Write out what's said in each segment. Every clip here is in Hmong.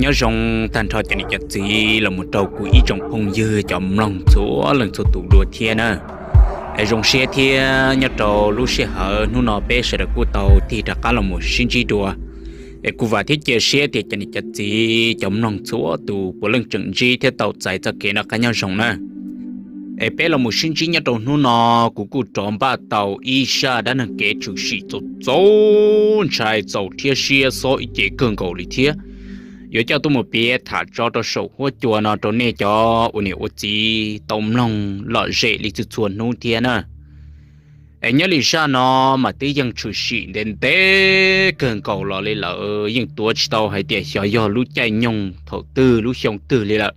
Nyob zoo tag nrho cov niam cov txiv los mus rau kuv ib tsoom phooj ywg cov mloog txhua leej txhua tus dua thiab na. Es zoo siab thiab nyob rau lub sij hawm hnub no peb sawv daws kuj tau tig rov qab los mus sib ntsib dua. Es kuv vam thiab cia siab tias cov niam cov txiv cov mloog txhua tus puav leej tseem ntsib thiab tau txais txoj kev noj qab nyob zoo na. Es peb los mus sib ntsib nyob rau hnub no, kuv kuj rov npaj tau ib zaj dab neeg kev tshwm sim txaus txaus ntshai txaus rhiab siab xob ib ce kawg nkaus li thiab. Yuav coj tuaj mus piav tham tso rau saum huab cua no rau nej cov ua niam ua txiv tau mloog lom zem li txhua txhua hnub thiab na. Es nyob li zaj no mas twb yeej tshwm sim ntev ntev kawg nkaus los li lawm, yeej tuav tsis tau hais tias xyov yog lub caij nyoog thaum twg lub xyoo twg li lawm.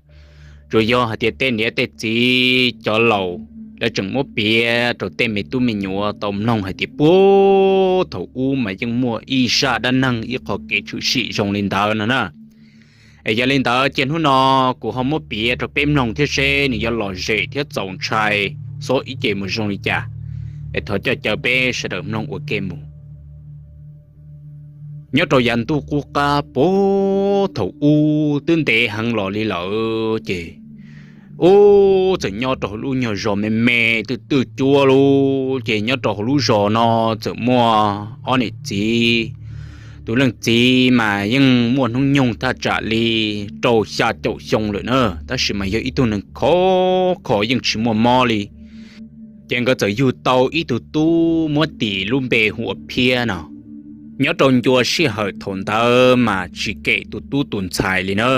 Tsuas yog hais tias tej niam tej txiv cov laus lawv tseem muab piav rau tej me tub me nyuam tau mloog hais tias puag thaum ub mas yeej muaj ib zaj dab neeg ib qho kev tshwm sim zoo li ntawd no na. Es yog li ntawd ces hnub no kuv ho muab piav rau peb mloog thiab seb nws yuav lom zem thiab txaus ntshai xob ib ce mus zoo li cas. Es thov coj caw peb sawv daws mloog ua ke mus. Nyob rau yav ntuj qub qab puag thaum ub twb ntev heev los li lawm ces, ub, txawm nyob rau hauv lub nyuag zos me me twj twj cuab lub, ces nyob rau hauv lub zos no txawm muaj ob niam txiv. Tus leej txiv mas yeej muaj hnub nyoog thaj tsam li rau xya caum xyoo lawm na, tab sis mas yog ib tug neeg khov kho yeej tsis muaj mob li. Ces nkawd txawm yug tau ib tug tub muab tis lub npe hu ua Phiab no. Nyob rau ncua sij hawm thaum ntawd mas tsis kem tus tub tus ntxhais li na,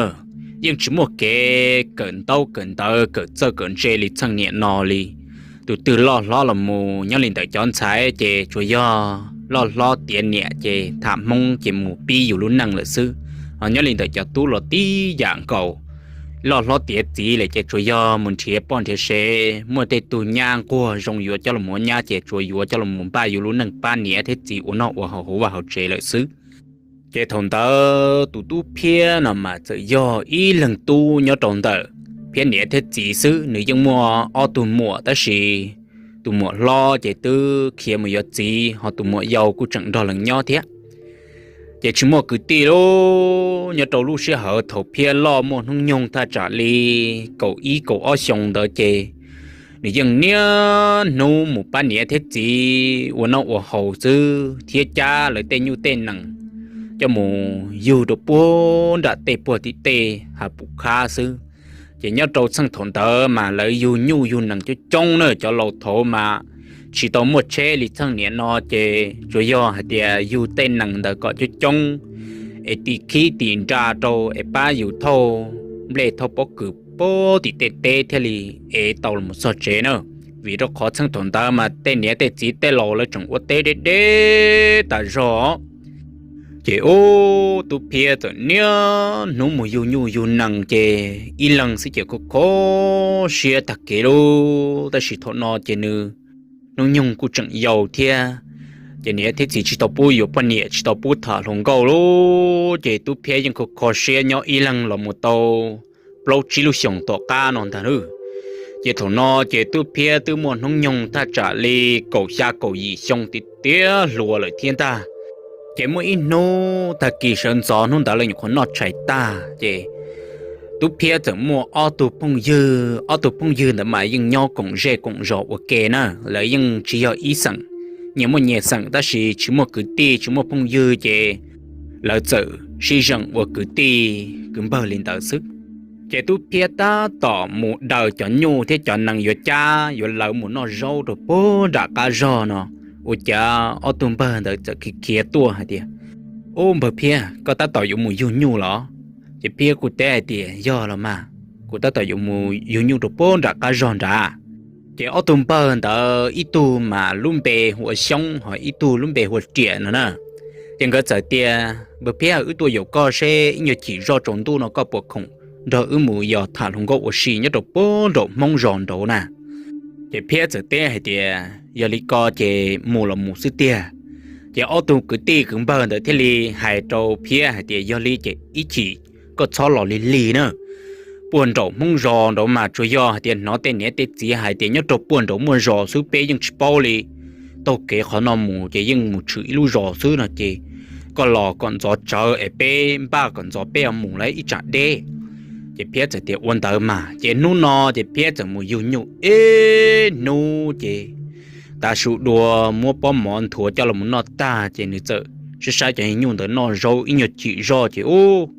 yeej tsis muaj kev kawm ntaub kawm ntawv kawm txawj kawm ntse li txheej niam no li. Tus twg loj hlob los mus nyob li ntawm cov ntxhais ces tsuas yog loj hlob tiav niam ces tham Hmoob ces mus pib yus lub neej lawm xwb. Ho nyob li ntawm cov tub los tib yam nkaus, loj hlob tiav txiv lawm ces tsuas yog mus nrhiav poj nrhiav sev, muaj tej tug nyab nquag zoo yuav coj los mus ua nyab ces tsuas yuav coj los mus npaj yus lub neej pab niam thiab txiv ua noj ua haus hauv vaj hauv tsev lawm xwb. Ces thaum ntawd tus tub Phiab no mas txawm yog ib leeg tub nyob rau ntawm Phiab niam thiab txiv xwb, nws yeej muaj ob tug muam tab sis tus muam hlob ces twb khiav mus yuav txiv, ho tus muam yau kuj tseem nrog leej nyob thiab. Ces tsis muaj kwv tij lauj, nyob rau lub sij hawm thaum Phiab loj muaj hnub nyoog thaj tsam li kaum ib kaum ob xyoo ntawd ces nws yeej niaj hnub mus pab niam thiab txiv ua noj ua haus xwb thiab cab lawv tej nyuj tej nees coj mus yug rau puag nram tej puag tim tej hav pum khab xwb. Ces nyob rau txheej thaum ntawd mas lawv yug nyuj yug nees coob coob na, cov laus thaud mas tsis tau muaj tsheb li txheej niam no ces tsuas yog hais tias yug tej nees ntawd kom coob coob es tis khib tis nra rau es pab yus thauj nplej thauj pob kws puag tim tej teb thiaj li ev tau los txog tsev na. Vim rau qhov txheej thaum ntawd mas tej niam tej txiv tej laus lawv tseem ua teb deb deb tas zog. Ces ub, tub Phiab txawm niaj hnub mus yug nyuj yug nees ces ib leeg xwb ces kho kho siab tag kev lauj, tab sis thaum no ces nws hnub nyoog kuj tseem yau thiab. Ces niam thiab txiv tsis tau pub yuav poj niam, tsis tau pub tham hluas nkauj lauj, ces tub Phiab yeej kho kho siab nyob ib leeg los mus tau plaub tsib lub xyoos tom qab no ntag lauj. Ces thaum no ces tub Phiab twb muaj hnub nyoog thaj tsam li kaum xya kaum yim xyoo tiav tiav hluas lawm thiab ntag. Ces muaj ib hnub tag kis sawv ntxov hnub ntawd lawv nyuam qhuav noj tshais tag ces tub Phiab txawm muaj ob tug phooj ywg, ob tug phooj ywg ntawd mas yeej nyob koom zej koom zos ua ke na, lawv yeej tsis yog ib xeem, nyias muaj nyias xeem tab sis tsis muaj kwv tij tsis muaj phooj ywg ces lawv txawm sib zeem ua kwv tij kwv npawg li ntawd xwb. Ces tub Phiab tab tom mus daws cov nyuj thiab cov nees yuav cab yuav lawv mus noj zaub rau puag nram qab zog no, ua cas ob tug npawg ntawd txawm khiav khiav tuaj hais tias, Ub, npawg Phiab, koj tab tom yuav mus yug nyuj los? Ces Phiab kuj teb hais tias, Yog los mas, kuv tab tom yuav mus yug nyuj rau puag nram qab zog nrad. Ces ob tug npawg ntawd ib tug mas lub npe hu ua Xyoob ho ib tug lub npe hu ua Riam no na. Ces nkawd txawm tias, Npawg Phiab, wb tuaj yaum koj seb ib nyuag chim zoj tsaus ntuj no koj puas khoom nrog wb mus yos tham hluas nkauj ua si nyob rau puag nraum Hmoob zos nraud na? Ces Phiab txawm teb hais tias, Yog li ko ces mus los mus xwb tiag. Ces ob tug kwv tij kwv npawg ntawd thiaj li hais rau Phiab hais tias, Yog li ces ib chim koj txhob los lig lig na. Puag nraum Hmoob zos nraud mas tsuas yog hais tias hnov tej niam tej txiv hais tias nyob rau puag nraum muaj zos xwb, peb yeej tsis paub li. Taug kev qhov no mus ces yeej mus tshwm ib lub zos xwb no ces koj los kom ntxov tsawv es peb npaj kom ntxov peb yuav mus lawm ib tsam deb. Ces Phiab txawm tias ua ntawd mas. Ces hnub no ces Phiab txawm mus yug nyuj ib hnub ces tav su dua muab pob mov nthuav coj los noj tag ces nws txawm saib saib cov nyuj ntawd noj zaub ib nyuag chim zog ces ub,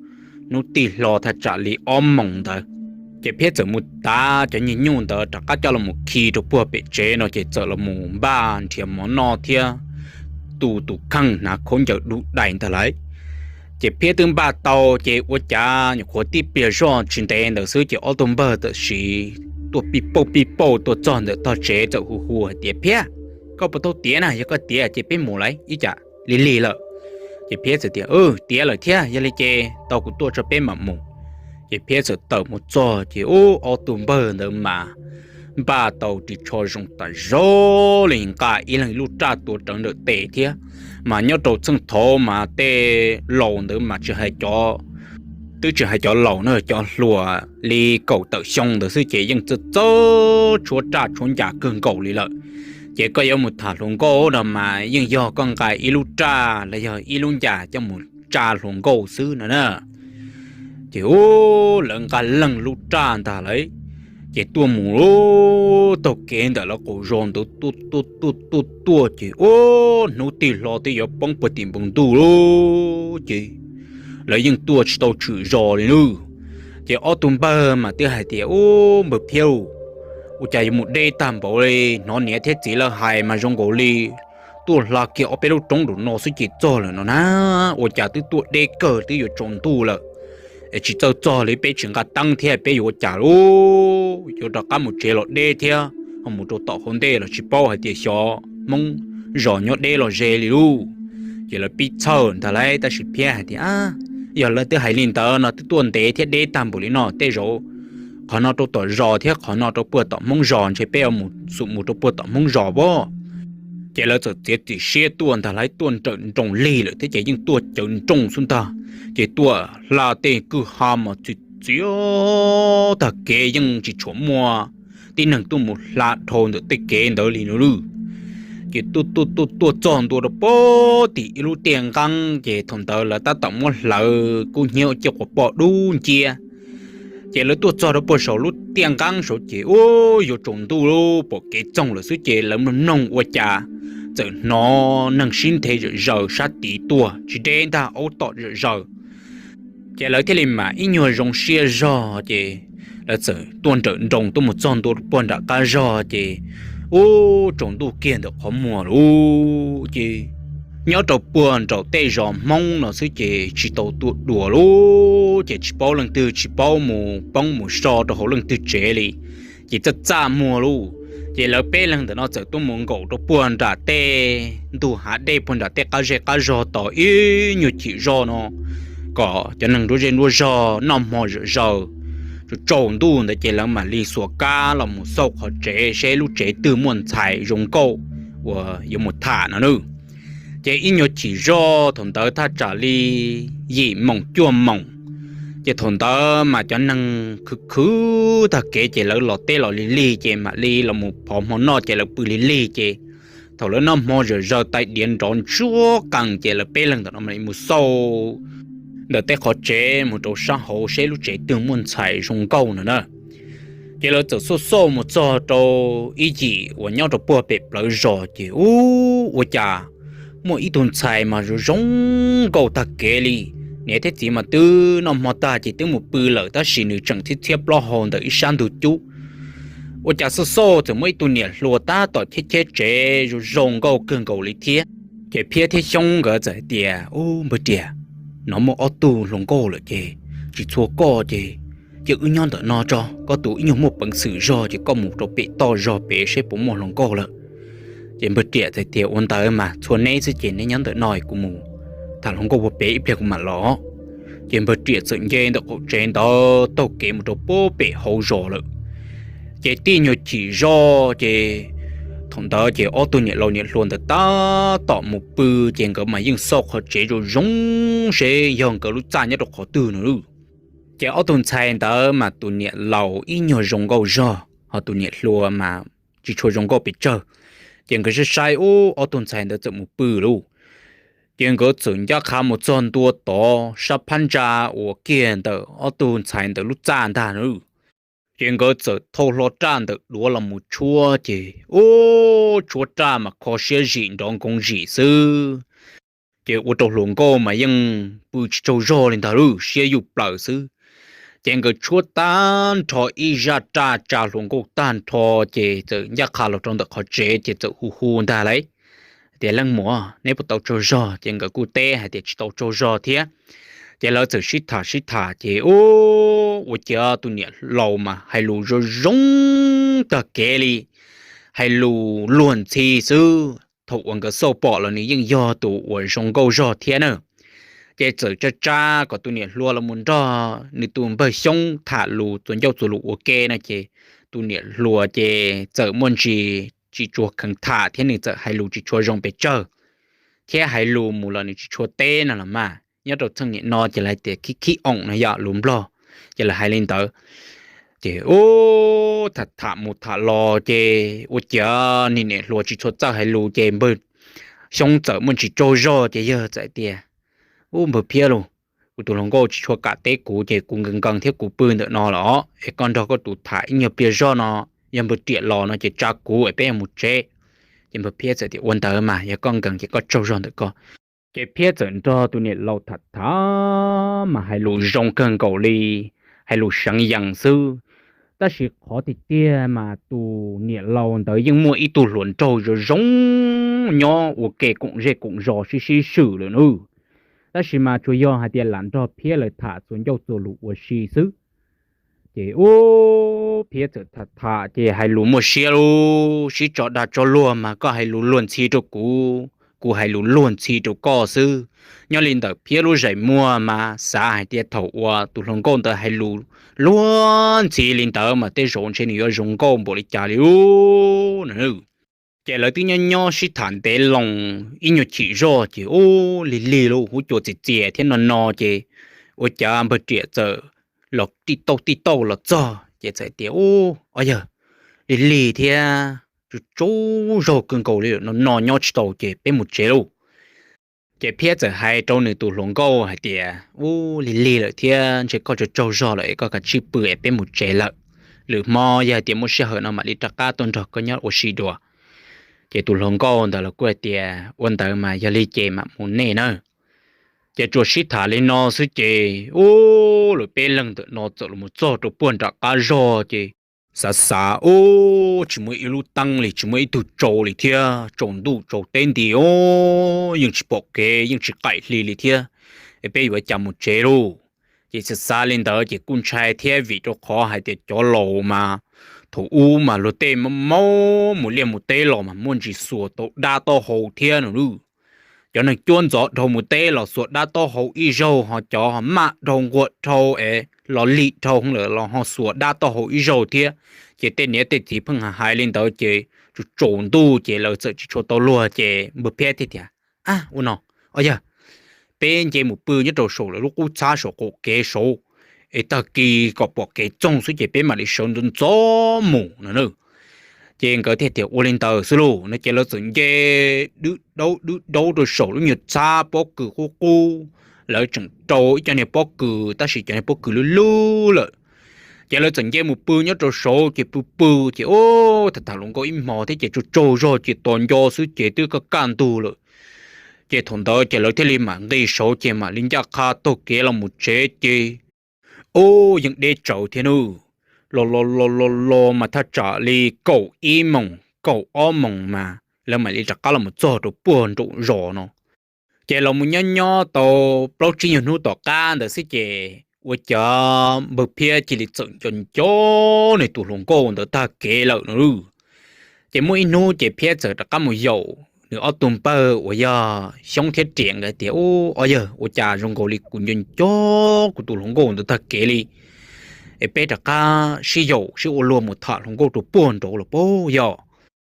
hnub tig hlo thaj tsam li ob moos ntawd. Ces Phiab txawm mus tav cov nyuag nyuj ntawd rov qab coj los khi rau puag pem tsev no ces txawm los mus npaj nrhiav mov noj thiab tu tus kheej hnav khaub ncaws du dais ntag lauj. Ces Phiab twb npaj tau ces ua cas nyuam qhuav tib pliag zoj tsis ntev ntawd xwb ces ob tug npawg txawm sim tuaj pij pauj pij pauj tuaj txog ntawm tog tsev txawm hu hu hais tias, Phiab, koj puas tau tiav na? Yog koj tiav ces peb mus lawm ib tsam lig lig lawm. Ces Phiab txawm tias, Tiav lawm thiab, yog li ces tau kuv tuaj tso peb mam mus. Ces Phiab txawm tawm mus txog ces ub, ob tug npawg ntawd mas npaj tau ris tsho zoo tas zog li, nqa ib leeg ib lub raj tuav rawv ntawm tes thiab. Mas nyob rau txheej thaud mas tej laus ntawd mas tsis hais cov, twb tsis hais cov laus na, cov hluas li kaum tawm xyoo ntawd xwb ces yeej txawj txawj tshuab raj tshuab ncas kawg nkaus li lawm. Ces koj yuav mus tham hluas nkauj no mas yeej yog koj nqa ib lub raj los yog ib lub ncas coj mus tsa hluas nkauj xwb no na. Ces ub, lawv nqa leeg lub raj ntag lauj, ces tuaj mus taug kev ntawm lawv qaum zos ntawd tuaj tuaj tuaj tuaj tuaj ces ub, hnub tig hlo twb yuav poob puag tim npoo ntuj lawm ces lawv yeej tuaj tsis tau tshwm zos li nawb. Ces ob tug npawg mas twb hais tias, Ub, npawg Phiab, ua cas yuav mus deb tag npaum li, hnov niam thiab txiv lawv hais mas zoo nkaus li tuaj hla kiag ob peb lub roob nraum no xwb ces txog lawm no na. Ua cas twb tuaj deb kawg twb yuav tsaus ntuj lawm es tsis txawj txog li, peb tsis nqa teeb thiab peb yuav ua cas lauj? Yuav rov qab mus tsev los deb thiab ho mus rau tom hauv ntej los tsis paub hais tias xyov Hmoob zos nyob deb los ze li lauj. Ces lawv pib txhawj ntag lauj, tab sis Phiab hais tias, Yog lawv twb hais li ntawd no twb tuaj ntev thiab deb tag npaum li no, tej zaum qhov no rau tom zos thiab qhov no rau puag tom Hmoob zos, ntshe peb yuav mus xum mus rau puag tom Hmoob zos pob. Ces lawv txawm txiav txim siab tuaj ntag lauj, tuaj nrawm nroos lig lawm thiab ces yeej tuaj cawv nroos xwb ntag. Ces tuaj hla tej kwj ha mas txias txias tag kev, yeej tsis tshua muaj tib neeg tuaj mus hla dhau ntawm tej kev ntawd li no lauj. Ces tuaj tuaj tuaj tuaj txog ntua rau puag tim ib lub tiaj nqeeb ces thaum ntawd lawv tab tom muab hlawv kub hnyiab ua ciaj quas poj dub nciab. Ces lawv tuaj txog rau puag saum lub tiaj nqeeb saud ces ub, yuav tsaus ntuj lawm, pom kev txoog lawm xwb ces lawv mloog mloog ua cas txawm hnov neeg sib nthe zom zaws sab tid tuaj tsis deb ntag, aub tom zom zaws. Ces lawv thiaj li mam ib nyuag zoo siab zog ces lawv txawm tuaj nrawm nroos tuaj mus txog ntua puag nram qab zog ces ub, tsaus ntuj kiag ntawm qhov muag lawm ces nyob rau puag nraum tej zos Hmoob no xwb ces tsis tau tuaj dua lawm ces tsis paub leej twg tsis paub mus poob mus so rau hauv leej twg tsev li. Ces txaj txaj muag lawm ces lawv peb leeg ntawm no txawm tuaj mus nkaum rau puag nram tej ntug hav dej puag nram tej qab zej qab zog tos ib nyuag chim zog no kom cov neeg nruab zej nruab zog noj hmo zom zaws tsaus ntuj ntawd ces lawv mam li xuas kab los mus xauj qhov tsev seb lub tsev twg muaj ntxhais zoo nkauj uas yuav mus tham no nawb. Ces ib nyuag chim zog thaum ntawd thaj tsam li yim moos cuaj moos, ces thaum ntawd mas cov neeg khwv khwv tag kev ces lawv los teb los lig lig ces mam li los mus phov hmo noj ces lawv pw lig lig ces thaum lawv noj hmo zom zaws tais diav nrov ntsuab qees ces lawv peb leeg ntawm no mam li mus xauj ntawm tej qhov tsev mus rau sab hauv seb lub tsev twg muaj ntxhais zoo nkauj no na. Ces lawv txawm xauj xauj mus txog rau ib yim uas nyob rau puag pem plawv zos ces ub, ua cas muaj ib tug ntxhais mas zoo zoo nkauj tag kev li. Niam thiab txiv mas twb noj hmo tag ces twb mus pw lawm tab sis nws tseem txhiab txhiab plaub hau ntawm ib sab ntug cub. Ua cas xauj xauj txawm muaj ib tug niam hluas tab tom cheb cheb tsev zoo zoo nkauj kawg nkaus li thiab. Ces Phiab thiab Xyoob nkawd txawm hais tias, Ub, npawg Riam, no muaj ob tug hluas nkauj lawm ces tsis txhua koj ces cia wb nyob ntawm no tso, koj tus ib nyuag muaj peev xwm zog ces koj mus rau pem toj zog pem seb puas muaj hluas nkauj lawm. Ces npawg Riam txawm tias, Ua ntawd mas txhua neb xwb ces neb nyob ntawm no kuv mus tham hluas nkauj puag pem ib pliag kuv mam los. Ces npawg Riam txawm nce ntawm qaum tsev ntawd taug kev mus rau puag pem hauv zos lawm. Ces tib nyuag chim zog ces thaum ntawd ces ob tug niam laus niam hluas ntawd tab tom mus pw, ces nkawd mas yeej xauj qhov tsev zoo zoo seb yog nkawd lub txaj nyob rau qhov twg no lauj. Ces ob tug ntxhais ntawd mas tus niam laus ib nyuag zoo nkauj zog ho tus niam hluas mas tsis tshua zoo nkauj pes tsawg. Ces nkawd saib saib ub, ob tug ntxhais ntawd txawm mus pw lauj. Ces nkawd txawm ncaj qha mus txog ntua tod sab phab ntsa uas kiag ntawm ob tug ntxhais ntawd lub txaj ntag na. Ces nkawd txawm thau hlo raj ntawm duav los mus tshuab ces ub, tshuab raj mas kho siab zim nrov nkoos zim xwb. Ces ua rau hluas nkauj mas yeej pw tsis tsaug zog li ntag lauj, siab yuj plaws xwb. Ces nkawd tshuab tag nrho ib zaj raj tsa hluas nkauj tag nrho, ces txawm ncaj qha los rau ntawm qhov tsev ces txawm hu hu ntag lauj, tias, Leej muam, neb puas tau tsaug zog? Ces nkawd kuj teb hais tias tsis tau tsaug zog thiab. Ces lawv txawm sib tham sib tham ces ub, ua cas tus niam laus mas hais lus zoo zoo tag kev li, hais lus luag ntxhi xwb. Thaum uas nkawd xauj pom los nws yeej yog tus uas zoo nkauj zog thiab na. Ces txawm tsa tsa kom tus niam hluas los mus nrog nws tus npawg Xyoob tham lus txuas ncauj txuas lus ua ke no ces tus niam hluas ces txawm muaj ntsis tsis tshua kheev tham thiab nws txawm hais lus tsis tshua zoo pes tsawg, thiab hais lus mus los nws tsis tshua teb no los mas. Nyob rau txheej niam no ces lawv tias khib khib oom no yog lus Nplog, ces lawv hais li ntawd. Ces ub, tham tham mus tham los ces ua cas niam niam hluas tsis tshua txawj hais lus ces npawg Xyoob txawm muaj ntsis tsaug zog ces yawg txawm tias, Ub, npawg Phiab lauj, kuv tus hluas nkauj tsis tshua kam teb kuv ces kuv nkees nkees thiab kuv pw ntawm no los es koj nrog koj tus tham ib nyuag pliag zog no, yog npawg Riam los no ces tsa kuv es peb yuav mus tsev. Ces npawg Phiab txawm tias, Ua ntawd mas, yog koj nkees ces koj tsaug zog ntawm koj. Ces Phiab txawm nrog tus niam laus tham tham mas hais lus zoo kawg nkaus li, hais lus seev yees xwb. Tab sis qhov tiag tiag mas tus niam laus ntawd yeej muaj ib tug hluas nraug zoo zoo nyob ua ke koom zej koom zos sib sib swm lawm nawb. Tab sis mas tsuas yog hais tias lam nrog Phiab lawv tham txuas ncauj txuas lus ua si xwb. Ces ub, Phiab txawm tham tham ces hais lus muaj siab lub sib tso dag tso luag mas koj hais lus luag ntxhi rau kuv, kuv hais lus luag ntxhi rau koj xwb. Nyob li ntawm Phiab lub zais muag mas xav hais tias thaum uas tus hluas nkauj ntawd hais lus luag ntxhi li ntawd mas tej zaum ntshe nws yuav zoo nkauj npaum li cas li ub no. Ces lawv twb nyob nyob sib tham ntev loo ib nyuag chim zog ces ub, lig lig lub hub cua txias txias thiab no no ces ua cas npawg Riam txawm los tij tauj tij tauj los txog ces txawm tias, Ub, ob yawg, lig lig thiab tsaug tsaug zog kawg nkaus li lawm, no no nyob tsis tau ces peb mus tsev lauj. Ces Phiab txawm hais rau nws tus hluas nkauj hais tias, Ub, lig lig lawm thiab ntshe koj tsaug tsaug zog lawm es koj kav tsij pw es peb mus tsev lawm. Lwm hmo yog hais tias muaj sij hawm no mam li rov qab tuaj nrog koj nyob ua si dua. Ces tus hluas nkauj ntawd los kuj hais tias, Ua ntawd mas yog li ces mam mus nej nawb. Ces tsuas sib tham li no xwb ces ub, lawv peb leeg ntawm no txawm los txog rau puag nram qab zos ces xav xav, Ub, tsis muaj ib lub teeb li, tsis muaj ib tug tsau li thiab, tsaus ntuj tsaus teb nti os, yeej tsis pom kev, yeej tsis qaim hli li thiab, es peb yuav ua cas mus tsev lauj? Ces xav xav li ntawd ces kuj ntshai thiab vim rau qhov hais tias cov laus mas thaum ub mas luag tej maub mus liaj mus teb los mas muaj ntsis xuas tau dab taub hau thiab no. Cov neeg cuab ntxov dhau mus teb los xuas dab taub hau ib zaug, ho cov ho maj dhau nquag dhau es los lig dhau lawm los ho xuas dab taub hau ib zaug thiab. Ces tej niam tej txiv pheej hais li ntawd ces tsaus tsaus ntuj ces lawv txawm tsis tshua tau luag ces npawg Phiab thiaj tias, Ab, ua no, ob yawg, peb nce mus pw nyob rau saum lawv lub qub txhab saum qaum kev saud, es tag kis kom pom kev txoog xwb ces peb mam li sawv ntxov ntxov mus no na. Ces nkawd thiaj tias ua li ntawd xwb lauj no ces lawv txawm nce dwb daub dwb daub rau saum lub nyuag txhab pob kws qub qub. Lawv tseem rau ib co niag pob kws tab sis cov niag pob kws lub lub lawm. Ces lawv txawm nce mus pw nyob rau saud ces pw pw ces ub, tham tham hluas nkauj ib hmos thiab ces tsaug tsaug zog ces tos nco xwb ces twb kaj kaj ntug lawm. Ces thaum ntawd ces lawv thiaj li mam nqis saud ces mam li ncaj qha taug kev los mus tsev ces ub, yeej deb tsawv thiab nawb. Los los los los los mas thaj tsam li kaum ib moos kaum ob moos mas lawv mam li rov qab los mus txog rau puag nraum zos no. Ces los mus nyob nyob tau plaub tsib nyuag hnub tom qab ntawd xwb ces ua cov npawg Phiab cia li txawm nco nco nws tus hluas nkauj ntawd tag kev lawm no. Ces muaj ib hnub ces Phiab txawm rov qab mus yaum nws ob tug npawg uas yog Xyoob thiab Riam nkawd tias, Ub, ob yawg, ua cas zoo nkaus li kuv nco nco kuv tus hluas nkauj ntawd tag kev li, es peb rov qab sib yaum sib ua luag mus tham hluas nkauj rau puag nraud los puag yog.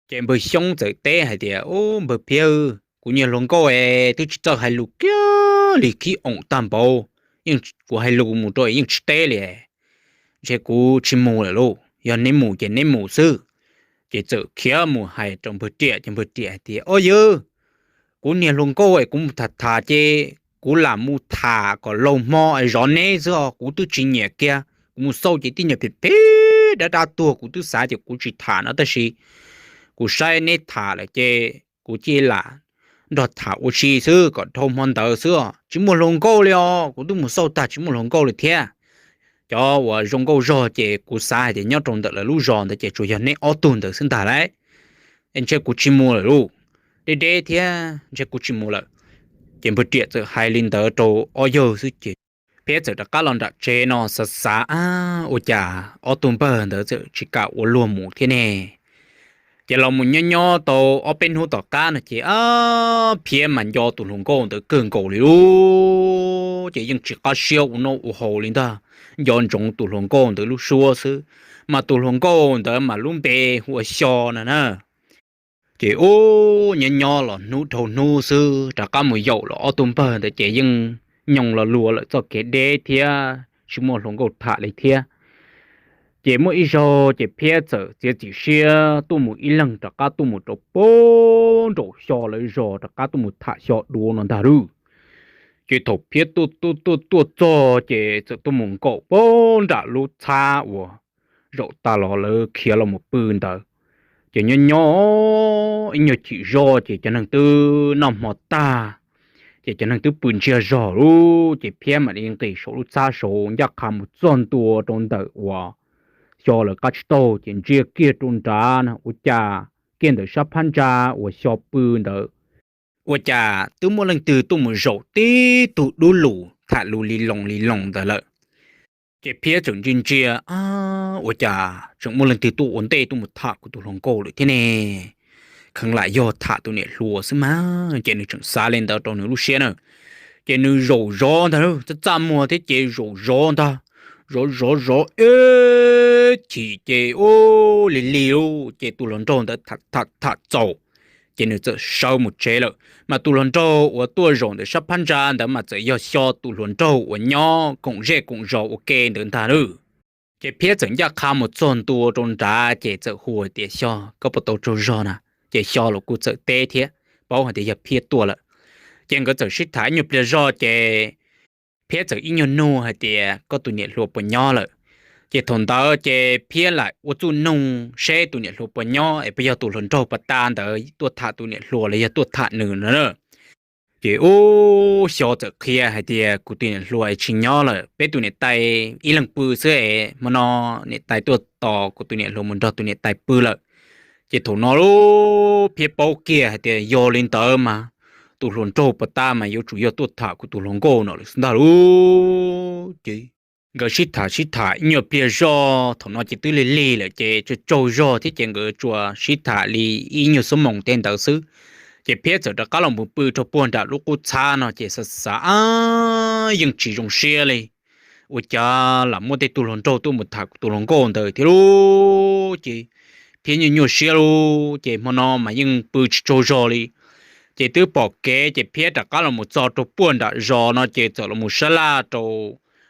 Ces npawg Xyoob txawm teb hais tias, Ub, npawg Phiab, kuv niag hluas nkauj es twb tsis txawj hais lus kiag li, khib oom tag npaum, yeej kuv hais lus mus rau es yeej tsis teb li. Ntshe kuv tsis mus lawm lauj, yog neb mus ces neb mus xwb. Ces txawm khiav mus hais rau npawg Riam ces npawg Riam hais tias, Ob yawg, kuv niag hluas nkauj es kuv mus tham tham ces kuv lam mus tham kom laug hmo es zov neb xwb os, kuv twb tsis nyiam kiag. Kuv mus xauj ces tib nyuag phem phem dab dab tuag, kuv twb xav tias kuv tsis tham no tab sis kuv saib neb tham lawm ces kuv cia li lam nrog tham ua si xwb kom dhau hmo ntawd xwb os. Tsis muaj hluas nkauj li os, kuv twb mus xauj tag tsis muaj hluas nkauj li thiab. Cov uas zoo nkauj zog ces kuv xav hais tias nyob rau ntawm lawv lub zos ntawd ces tsuas yog neb ob tug ntawd xwb ntag lauj. Es ntshe kuv tsis mus lawm lauj, deb deb thiab ntshe kuv tsis mus lawm. Ces npawg Riam txawm hais li ntawd rau ob yawg xwb ces Phiab txawm rov qab los nram tsev no xav xav, ab, ua cas ob tug npawg ntawd txawm tsis kam ua luag mus thiab ne. Ces los mus nyob nyob tau ob peb hnub tom qab no ces, ab, Phiab mas nco tus hluas nkauj ntawd kawg nkaus li lauj. Ces yeej tsis qab siab ua noj ua haus li ntag, nco ntsoov tus hluas nkauj ntawd lub suab xwb. Mas tus hluas nkauj ntawd mas lub npe hu ua Xyo no na. Ces ub, nyob nyob los hnub dhau hnub xwb rov qab mus yaum los ob tug npawg ntawd ces yeej nyoos los luas lawm txoj kev deb thiab tsis muaj hluas nkauj tham li thiab. Ces muaj ib zaug ces Phiab txawm txiav txim siab tuaj mus ib leeg rov qab tuaj mus rau pem nraum Xyo lawv zos rov qab tuaj mus tham Xyo dua no ntag lauj. Ces thaum Phiab tuaj tuaj tuaj tuaj txog ces txawm tuaj mus nkaum pem nram lub txhab uas zaum tas los lawv khiav los mus pw ntawd. Ces nyob nyob ib nyuag chim zog ces cov neeg twb noj hmo tag, ces cov neeg twb pw ntsiag zog lauj. Ces Phiab mam li nqis saum lub txhab saud ncaj qha mus txog ntua rau ntawm uas Xyo lawv qab tsib taug ces ntsia kiag rau nrad na ua cas kiag ntawm sab phab ntsa uas Xyo pw ntawd ua cas twb muaj leej twg tuaj mus zaum tib tug dub lus tham lus li loos li loos ntawd lawm. Ces Phiab tseem ntsia ntsia, ab, ua cas tseem muaj leej twg tuaj ua ntej tuaj mus tham kuv tus hluas nkauj lawm thiab ne? Kheev lam yog tham tus niam hluas xwb mas, ces nws tseem xav li ntawd rau nws lub siab na. Ces nws zaum zov ntag, txaj txaj muag thiab ces zaum zov ntag, zov zov zov ib chim ces ub, lig lig lauj, ces tus hluas nraug ntawd tham tham txaus, ces nws txawm sawv mus tsev lawm. Mas tus hluas nraug uas tuaj zaum ntawm sab phab ntsa ntawd mas txawm yog Xyo tus hluas nraug uas nyob koom zej koom zos ua ke ntawd ntag lauj. Ces Phiab txawm ncaj qha mus txog ntua rau nrad ces txawm hu tias, Xyo, koj puas tau tsaug zog na? Ces Xyo los kuj txawm teb thiab, paub hais tias yog Phiab tuaj lawm. Ces nkawd txawm sib tham ib nyuag pliag zog ces Phiab txawm ib nyuag nug hais tias, Koj tus niam hluas puas nyob lawm? Ces thaum ntawd ces Phiab lam ua txuj nug seb tus niam hluas puas nyob es puas yog tus hluas nraug pas tas ntawd tuaj tham tus niam hluas los yog tuaj tham nws no na. Ces ub, Xyo txawm qhia hais tias, Kuv tus niam hluas es tsis nyob lawm, peb tus niam tais ib leeg pw xwb es hmo no niam tais tuaj tos kuv tus niam hluas mus nrog tus niam tais pw lawm. Ces thaum no lub Phiab paub kiag hais tias yog li ntawd mas tus hluas nraug pas tas mas yuav tsum yog tuaj tham kuv tus hluas nkauj no lawm xwb ntag lauj. Ces nkawd sib tham sib tham ib nyuag pliag zog thaum no ces twb lig lig lawm ces tsaug tsaug zog thiab ces nkawd tsuas sib tham li ib nyuag xuab moos tej ntawd xwb. Ces Phiab txawm rov qab los mus pw rau puag nram lub qub txhab no ces xav xav, ab, yeej tsis zoo siab li. Ua cas lam muaj tej tug hluas nraug tuaj mus tham kuv tus hluas nkauj ntawd thiab lauj. Ces Phiab nyuaj nyuaj siab lauj, ces hmo no mas yeej pw tsis tsaug zog li. Ces twb pom kev ces Phiab rov qab los mus txog rau puag nram zos no ces txawm los mus sab laj rau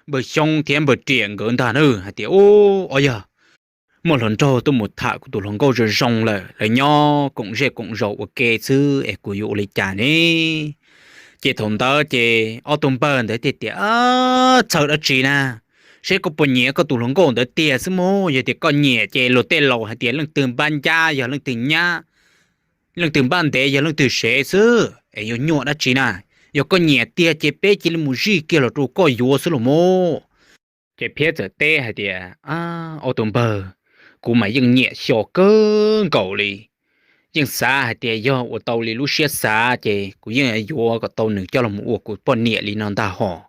npawg Xyoob thiab npawg Riam nkawd ntag na hais tias, Ub, ob yawg, muaj hluas nraug tuaj mus tham kuv tus hluas nkauj zoo zoo lawm, lawv nyob koom zej koom zos ua ke xwb es kuv yuav ua li cas ne? Ces thaum ntawd ces ob tug npawg ntawd thiaj tias, Txhawj dab tsi na? Seb koj puas nyiam koj tus hluas nkauj ntawd tiag xwb mog. Yog tias koj nyiam ces luag tej laus hais tias leej twg npab ncab yog leej twg nyab, leej twg npab ntev yog leej twg sev xwb es yuav nyuaj dab tsi na? Yog koj nyiam tiag ces peb cia li mus zij kiag los rau koj yuav xwb los mog. Ces Phiab txawm teb hais tias, Ob tug npawg, kuv mas yeej nyiam Xyo kawg nkaus li. Yeej xav hais tias yog ua tau li lub siab xav ces kuv yeej yuav kom tau nws coj los mus ua kuv poj niam li no ntag hos.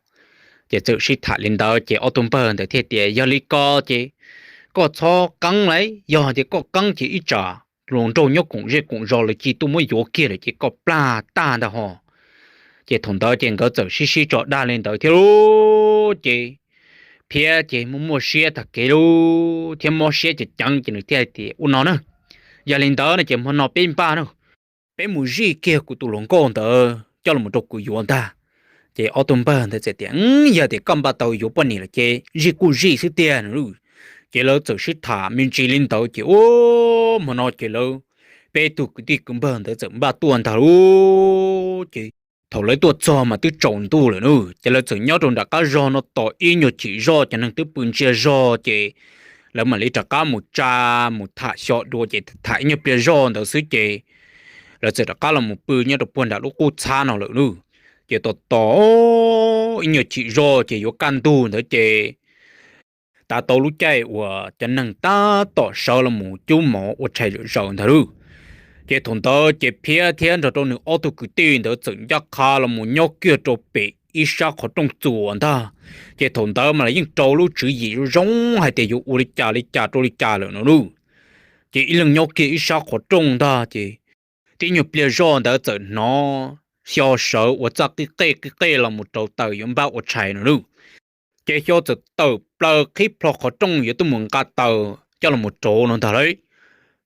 Ces txawm sib tham li ntawd ces ob tug npawg ntawd thiaj tias, Yog li ko ces koj txhob qeeb lauj, yog hais tias koj qeeb ces ib tsam hluas nraug nyob koom zej koom zos lawv cia tuaj muab yuav kiag lawm ces koj plag tag ntag hos. Ces thaum ntawd ces nkawd txawm sib sib tso dag li ntawd thiab lauj. Ces Phiab ces muaj muaj siab tag kev lauj thiab mob siab ceev ceev ces nws thiaj tias, Ua no na, yog li ntawd no ces hmo no peb npaj na, peb mus zij kiag kuv tus hluas nkauj ntawd coj los rau kuv yuav ntag. Ces ob tug npawg ntawd txawm tias, Yog tias koj npaj tau yuav poj niam lawm ces zij kuj zij xwb tiag. Ces lawv txawm sib tham me ntsis li ntawd ces ub, hmo no ces lawv peb tug kwv tij kwv npawg ntawd txawm npaj tuaj ntag lauj. Ces thaum lawv tuaj txog mas twb tsaus ntuj lawm na, ces lawv txawm nyob rau nram qab zog no tos ib nyuag chim zoj, cov neeg twb pw ntsiag zog ces lawv mam li rov qab mus tsa, mus tham xyuas dua ces tham ib nyuag pliag zoj ntawd xwb ces lawv txawm rov qab los mus pw nyob rau puag nram lub qub txhab no lawm na. Ces tos tos ib nyuag chim zoj ces yuav kaj ntug ntawd ces tav tau lub caij uas cov neeg tab tom sawv los mus cub mov ua tshais zom zaws ntag lauj. Ces thaum ntawd ces Phiab thiab nrog rau nws ob tug kwv tij ntawd txawm ncaj qha los mus nyob kiag rau pem ib sab qhov rooj txuas ntag. Ces thaum ntawd mas lawv yeej rau lub tswv yim zoo zoo hais tias yuav ua li cas li cas rau li cas lawm no lauj. Ces ib leeg nyob kiag ib sab qhov rooj ntag ces tib nyuag pliag zoj ntawd txawm hnov Xyo sawv ua txaj qib qej qib qej los mus rauv taws yuav npaj ua tshais no lauj. Ces Xyo txawm tawm plaws qhib plho qhov rooj yuav tuaj mus nqa taws coj los mus rauv no ntag lauj.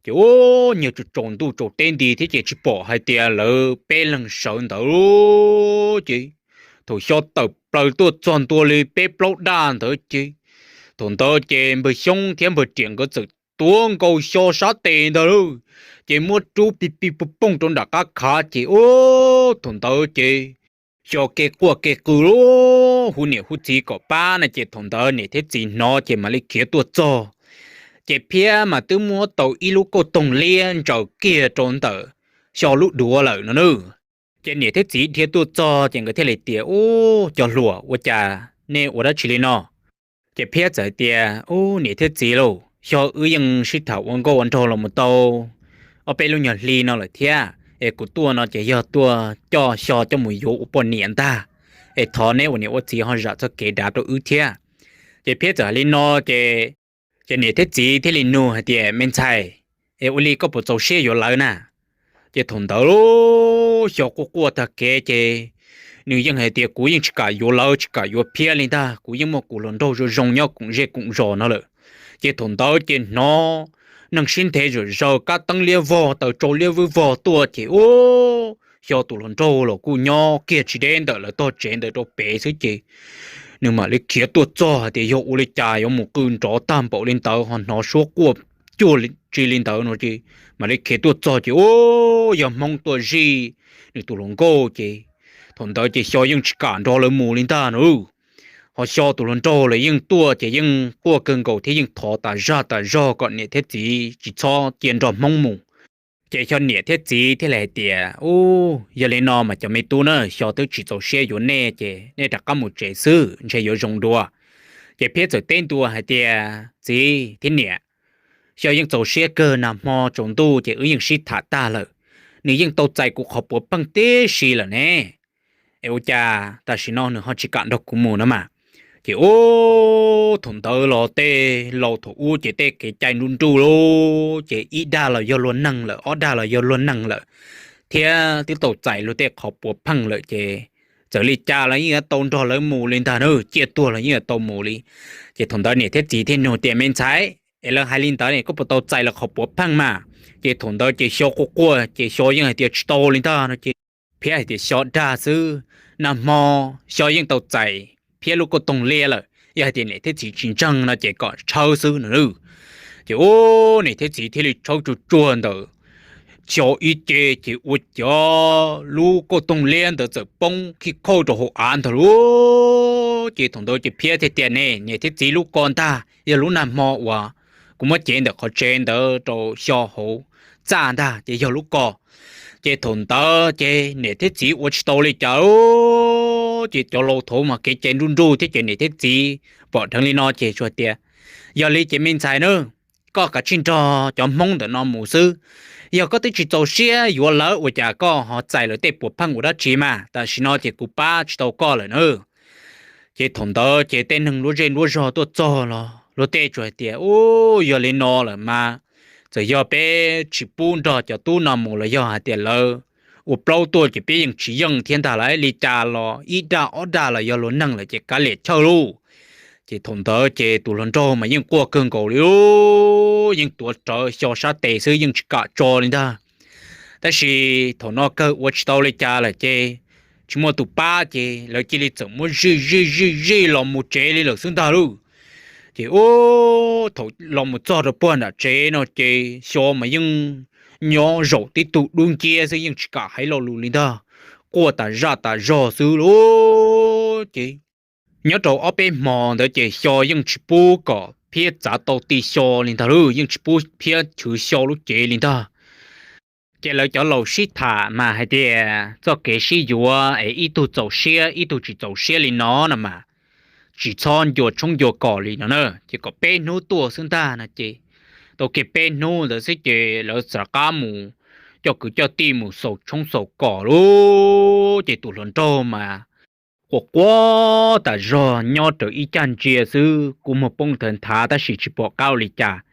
Ces ua nyias tsaus ntuj tsaus teb nti thiab ces tsis pom hais tias lawv peb leeg sawv ntawd. Ces thaum Xyo tawm plaws tuaj txog ntua li peb plaub daj ntawd ces thaum ntawd ces npawg Xyoob thiab npawg Riam nkawd txawm tuav nkaus Xyo sab tes ntag lauj. Ces muab rub pig pig pooj pooj rau nram qab khav ces ua thaum ntawd ces Xyo kev quaj kev qw lauj, hu niam hu txiv kom pab no ces thaum ntawd niam thiab txiv hnov ces mam li khiav tuaj txog. Ces Phiab mas twb muab tau ib lub kauj toog liab ntsaws kiag rau ntawm Xyo lub duav lawm no na. Ces niam thiab txiv dhia tuaj txog ces nkawd thiaj li tias, Ub, cov hluas, ua cas nej ua dab tsi li no? Ces Phiab txawm hais tias, Ub, niam thiab txiv lauj, Xyo wb yeej sib tham ua nkauj ua nraug los mus tau ob peb lub nyuag hli no lawm thiab, es kuv tuaj no ces yog tuaj coj Xyo coj mus yuav ua poj niam ntag, es thov neb ua niam ua txiv ho zam txoj kev dav rau wb thiab. Ces Phiab txawm hais li no ces, ces niam thiab txiv thiaj li nug hais tias, Me ntxhais, es ua li koj puas txaus siab yuav lawv na? Ces thaum ntawd Xyo quaj quaj tag kev ces nws yeej hais tias, Kuv yeej tsis kam yuav lawv, tsis kam yuav Phiab li ntag, kuv yeej muaj kuv hluas nraug zoo zoo nyob koom zej koom zos no lawm. Ces thaum ntawd ces hnov neeg sib nthe zom zaws, kab teeb liab vog, taws tsau liab vog tuaj ces ub, Xyo tus hluas nraug los kuj nyob kiag tsis deb ntawm lawv tog tsev ntawd rau pem xwb ces nws mam li khiav tuaj txog hais tias yog ua li cas yuav mus qw nrov tag npaum li ntawd ho hnov suab quaj cuag tsi li ntawd no ces mam li khiav tuaj txog ces ub, yog Hmoob tuaj zij nws tus hluas nkauj ces thaum ntawd ces Xyo yeej tsis kam nrog lawv mus li ntag no. Ho Xyo tus hluas nraug los yeej tuaj ces yeej quaj kawg nkaus thiab yeej thov tas zaj tas zog kom niam thiab txiv tsis txhob cia nrog Hmoob mus. Ces Xyo niam thiab txiv thiaj li hais tias, Ub, yog li no mas cov me tub na, Xyo twb tsis txaus siab yuav nej ces nej rov qab mus tsev xwb ntshe yuav zoo dua. Ces Phiab txawm teb ntua hais tias, Txiv thiab niam, Xyo yeej txaus siab kawg, nag hmo tsaus ntuj ces wb yeej sib tham tag lawm, nws yeej tau txais kuv qhov puav pheej tib si lawm ne. Es ua cas tam sim no nws ho tsis kam nrog kuv mus no mas? Ces ub, thaum ntawd los tej laus thaum ub ces tej kev cai nruj nruj lauj, ces ib dag los yog luag neeg lawm, ob dag los yog luag neeg lawm, thiab twb tau txais luag tej qhov puav pheej lawm ces txawm li cas los yeej yuav tau nrog lawv mus li ntag na, ciaj tuag los yeej yuav tau mus li. Ces thaum ntawd niam thiab txiv thiaj nug tias, Me ntxhais, es lawv hais li ntawd ne koj puas tau txais lawv qhov puav pheej mas? Ces thaum ntawd ces Xyo quaj quaj ces Xyo yeej hais tias tsis tau li ntag no ces Phiab hais tias Xyo dag xwb, nag hmo Xyo yeej tau txais Phiab lub kauj toog liab lawm, yog hais tias niam thiab txiv tsis ntseeg no ces kom tshawb xwb no. Ces ub, niam thiab txiv thiaj li tshawb tsuag tsuag ntawm Xyo ib ce ces ua ciav lub kauj toog liab ntawd txawm poob khib khauj rau hauv av ntag lauj. Ces thaum ntawd ces Phiab thiaj tias, Ne, niam thiab txiv, lub ko ntag yog lub nag hmo uas kuv muab cev ntawm qhov tsev ntawd rau Xyo hauv txaj ntag ces yog lub ko. Ces thaum ntawd ces niam thiab txiv ua tsis tau li cas, ces cov laus thaum ub mas kev cai nruj nruj thiab ces niam thiab txiv pom dheev li no ces tsuas tias, Yog li ces me ntxhais na, koj kav tsij nrog cov Hmoob ntawm no mus xwb. Yog koj twb tsis txaus siab yuav lawv ua cas koj ho txais lawv tej puav pheej ua dab tsi mas? Tam sim no ces kuv pab tsis tau koj lawm na. Ces thaum ntawd ces tej neeg nruab zej nruab zog tuaj txog los luag tej tsuas hais tias, Ub, yog li no lawm mas txawm yog peb tsis pub nrog cov tub no mus los yog hais tias lawv ua plaub tuaj ces peb yeej tsis yeej thiab ntag lauj. Li cas los ib dag ob dag los yog luag neeg lawm ces kav liam chawj lauj. Ces thaum ntawd ces tus hluas nraug mas yeej quaj kawg nkaus li, yeej tuav rawv Xyo sab tes xwb yeej tsis kam tso li ntag. Tab sis thaum no kawg ua tsis tau li cas lawm ces tsis muaj tus pab ces lawv cia li txawm muab zij zij zij zij los mus tsev li lawm xwb ntag lauj. Ces ub, thaum los mus txog rau puag nram tsev no ces Xyo mas yeej nyob zaum tib tug dub nciab xwb, yeej tsis kam hais lo lus li ntag, quaj tas zaj tas zog xwb lauj. Ces nyob rau ob peb hmo ntawd ces Xyo yeej tsis pub kom Phiab txav tau ti Xyo li ntag lauj, yeej tsis pub Phiab chwv Xyo lub cev li ntag. Ces lawv cov laus sib tham mas hais tias txoj kev sib yuav es ib tug txaus siab ib tug tsis txaus siab li no no mas tsis txhob ncua tshoob ncua kos li no na, ces kom peb hnub tuaj xwb ntag no ces tau kiag peb hnub ntawd xwb ces lawv rov qab mus coj kwv coj tij mus xaus tshoob xaus kos lauj. Ces tus hluas nraug mas quaj quaj tas zog nyob raws ib cag ntsia xwb, kua muag poob thawv nthav tab sis tsis pom qab ua li cas.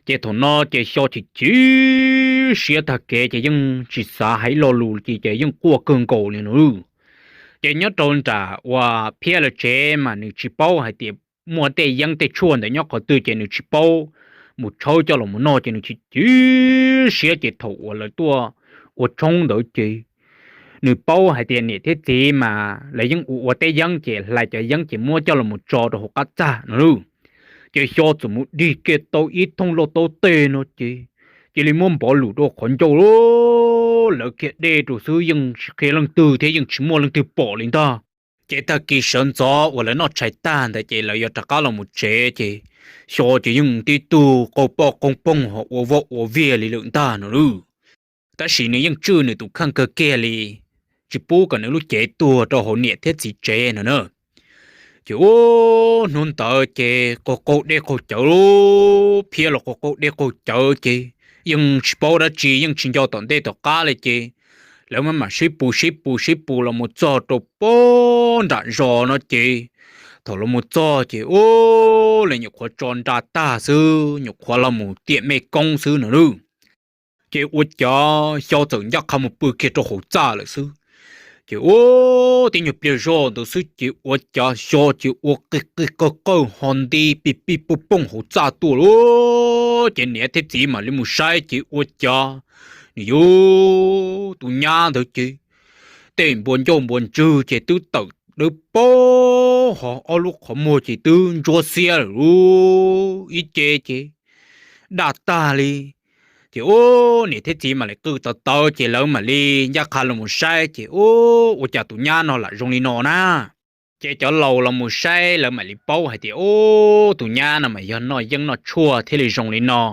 Ces thaum no ces Xyo chim chim siab tag kev ces yeej tsis xav hais lo lus li ces yeej quaj kawg nkaus li no. Ces nyob rau nram uas Phiab lawv tsev mas nws tsis paub hais tias muaj tej yeeb tej tshuaj ntawd nyob qhov twg ces nws tsis paub mus tshawb coj los mus noj ces nws chim chim siab ces thaum uas lawv tuaj ua tshoob ntawd ces nws paub hais tias niam thiab txiv mas lawv yeej ua ua teb yeeb ces hlais cov yeeb ces muab coj los mus tso rau hauv qab txaj no lauj. Ces Xyo txawm mus dig kiag tau ib thooj lauj taub teg no ces cia li muab npov lus rau qhov ncauj lawv kiag dej rau xwb, yeej tsis qhia leej twg thiab yeej tsis muaj leej twg pom li ntag. Ces tag kis sawv ntxov uas lawv noj tshais tag ntawd ces lawv yuav rov qab los mus tsev ces Xyo ces yeej tib tug qaug poj qaug poog ho ua voj ua viag li lawm ntag no lauj. Tab sis nws yeej tswj nws tus kheej kawg kiag li, tsis pub kom nws lub cev tuag rau hauv niam thiab txiv tsev no na. Ces ua hnub ntawd ces qaug qaug dej qaug cawv, Phiab los qaug qaug dej qaug cawv ces yeej tsis paub dab tsi, yeej tsis nco tom ntej tom qab li ces lawv mam mam sib pus sib pus sib pus los mus txog rau pob nram zos no ces thaum los mus txog ces ua li nyuam qhuav tso nra tag xwb, nyuam qhuav los mus tiam mej koob xwb no lauj. Ces ua cas Xyo txawm ncaj qha mus pw kiag rau hauv txaj lawm xwb. Ces ua tib nyuag pliag zog ntawd xwb ces ua cas Xyo ces ua qig qig qawg qawg ho nti pig pig pooj pooj hauv txaj tuaj lauj. Ces niam thiab txiv mam li mus saib ces ua cas nws yog tus nyab ntawd ces tej npua ncauj npua ntswg ces twb tawm dawb paug ho ob lub qhov muag ces twb ntsuab xiab lawm lauj, ib ce ces daj tag li. Ces ua niam thiab txiv mam li qw tawv tawv ces lawv mam li ncaj qha los mus saib ces ua cas tus nyab no lam zoo li no na. Ces cov laus los mus saib lawv mam li paub hais tias ua tus nyab no mas yog noj yeeb noj tshuaj thiaj li zoo li no.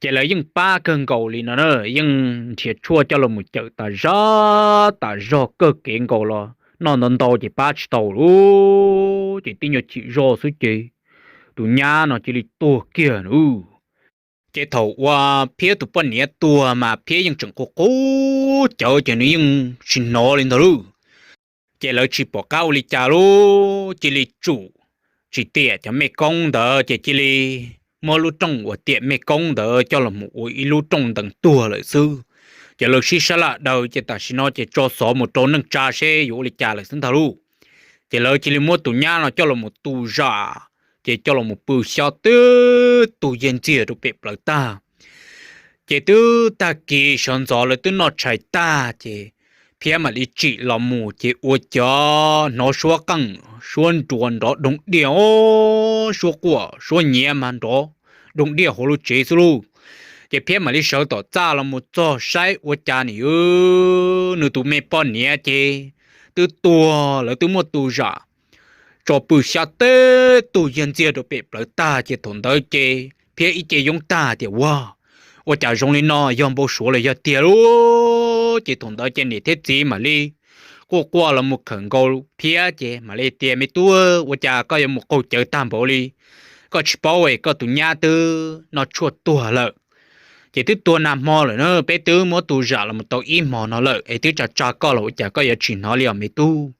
Ces lawv yeej pab kawg nkaus li no na, yeej nrhiav tshuaj coj los mus cawm tas zog tas zog kawg kev nkaus los noj ntau ntau ces pab tsis tau lauj. Ces tib nyuag chim zog xwb ces tus nyab no cia li tuag kiag lauj. Ces thaum uas Phiab tus poj niam tuag mas Phiab yeej tseem qub qub cawv ces nws yeej tsis hnov li ntag lauj. Ces lawv tsis pom qab ua li cas lauj, cia li tsum tsis tiam cov mej koob ntawd ces cia li muab lub rooj uas tiam mej koob ntawd coj los mus ua ib lub rooj ntees tuag lawm xwb. Ces lawv sib sab laj daws ces tam sim no ces tso xov mus rau neej tsa seb yuav ua li cas lawm xwb ntag lauj. Ces lawv cia li muab tus nyab no coj los mus tu zam, ces coj los mus pw xyob twb tug yag ntxiag rau pem plawv tag. Ces twb tag kis sawv ntxov lawv twb noj tshais tag ces Phiab mam li tsim los mus ces ua cas hnov suab qeej suab nruas nrov doog diaj os, suab quaj suab nyiav mas nrov doog diaj hauv lub tsev xwb lauj. Ces Phiab mam li sawv tom txaj los mus txog saib ua cas nws, nws tus me poj niam ces twb tuag, lawv twb muab tu zam tso pw xyab teb tug yag ntxiag rau pem plawv tag. Ces thaum ntawd ces Phiab ib ce yoob tag tias, Ua, ua cas zoo li no, yog npau suav los yog tiag lauj? Ces thaum ntawd ces niam thiab txiv mam li quaj quaj los mus khawm nkaus Phiab ces mam li tias, Me tub, ua cas koj yuav mus qaug cawv tag npaum li? Koj tsis paub es koj tus nyab twb noj tshuaj tuag lawm. Ces twb tuag nag hmo lawm na, peb twb muab tu zam los mus tau ib hmos no lawm es twb tsa tsa koj los ua cas koj yuav tsis hnov li os me tub?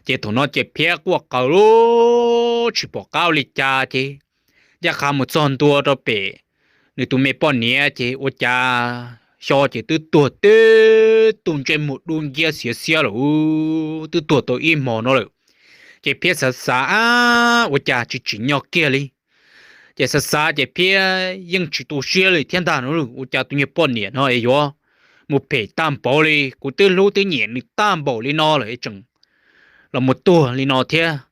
Ces thaum no ces Phiab quaj qw lub tsis pom qab ua li cas ces ncaj qha mus txog ntua rau pem nws tus me poj niam ces ua cas xyov ces twb tuag teb tug ntsej muag dub nciab xiav xiab lawm, twb tuag tau ib hmos no lawm. Ces Phiab xav xav, Ab, ua cas tsis tsim nyog kiag li? Ces xav xav ces Phiab yeej tsis tu siab li thiab ntag no, Ua cas tus nyuag poj niam no es yuav mus phem tag npaum li? Kuv twb hlub twb nyiam nws tag npaum li no lawm es tseem los mus tuag li no thiab,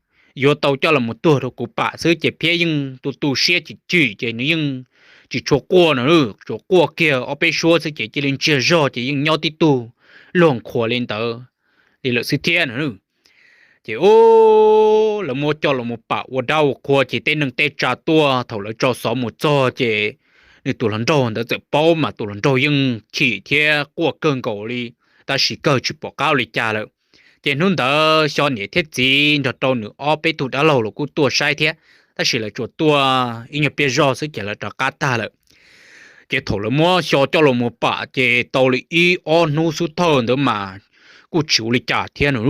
yuav tau coj los mus tuag rau kuv pam xwb. Ces Phiab yeej tu tu siab chim chim ces nws yeej tsis tshua quaj no, tsuas quaj kiag ob peb suab xwb ces cia li ntsiag zog ces yeej nyob tib tug luag qhuas li ntawd li lawm xwb thiab no. Ces u, lawv muab coj los mus pam ua dab ua qhua ces tej neeg tej tsav tuaj, thaum lawv tso xov mus txog ces nws tus hluas nraug ntawd txawm paub mas tus hluas nraug yeej chim thiab quaj kawg nkaus li, tab sis kawg tsis pom qab ua li cas lawm. Ces hnub ntawd xyov niam thiab txiv nrog rau nws ob peb tug dab laug los kuj tuaj saib thiab, tab sis lawv tsuas tuaj ib nyuag pliag zog xwb ces lawv rov qab tag lawm. Ces thaum lawv muab xyov coj los mus pam ces tau li ib ob hnub xub thawj ntawd mas kuj tsis ua li cas thiab no.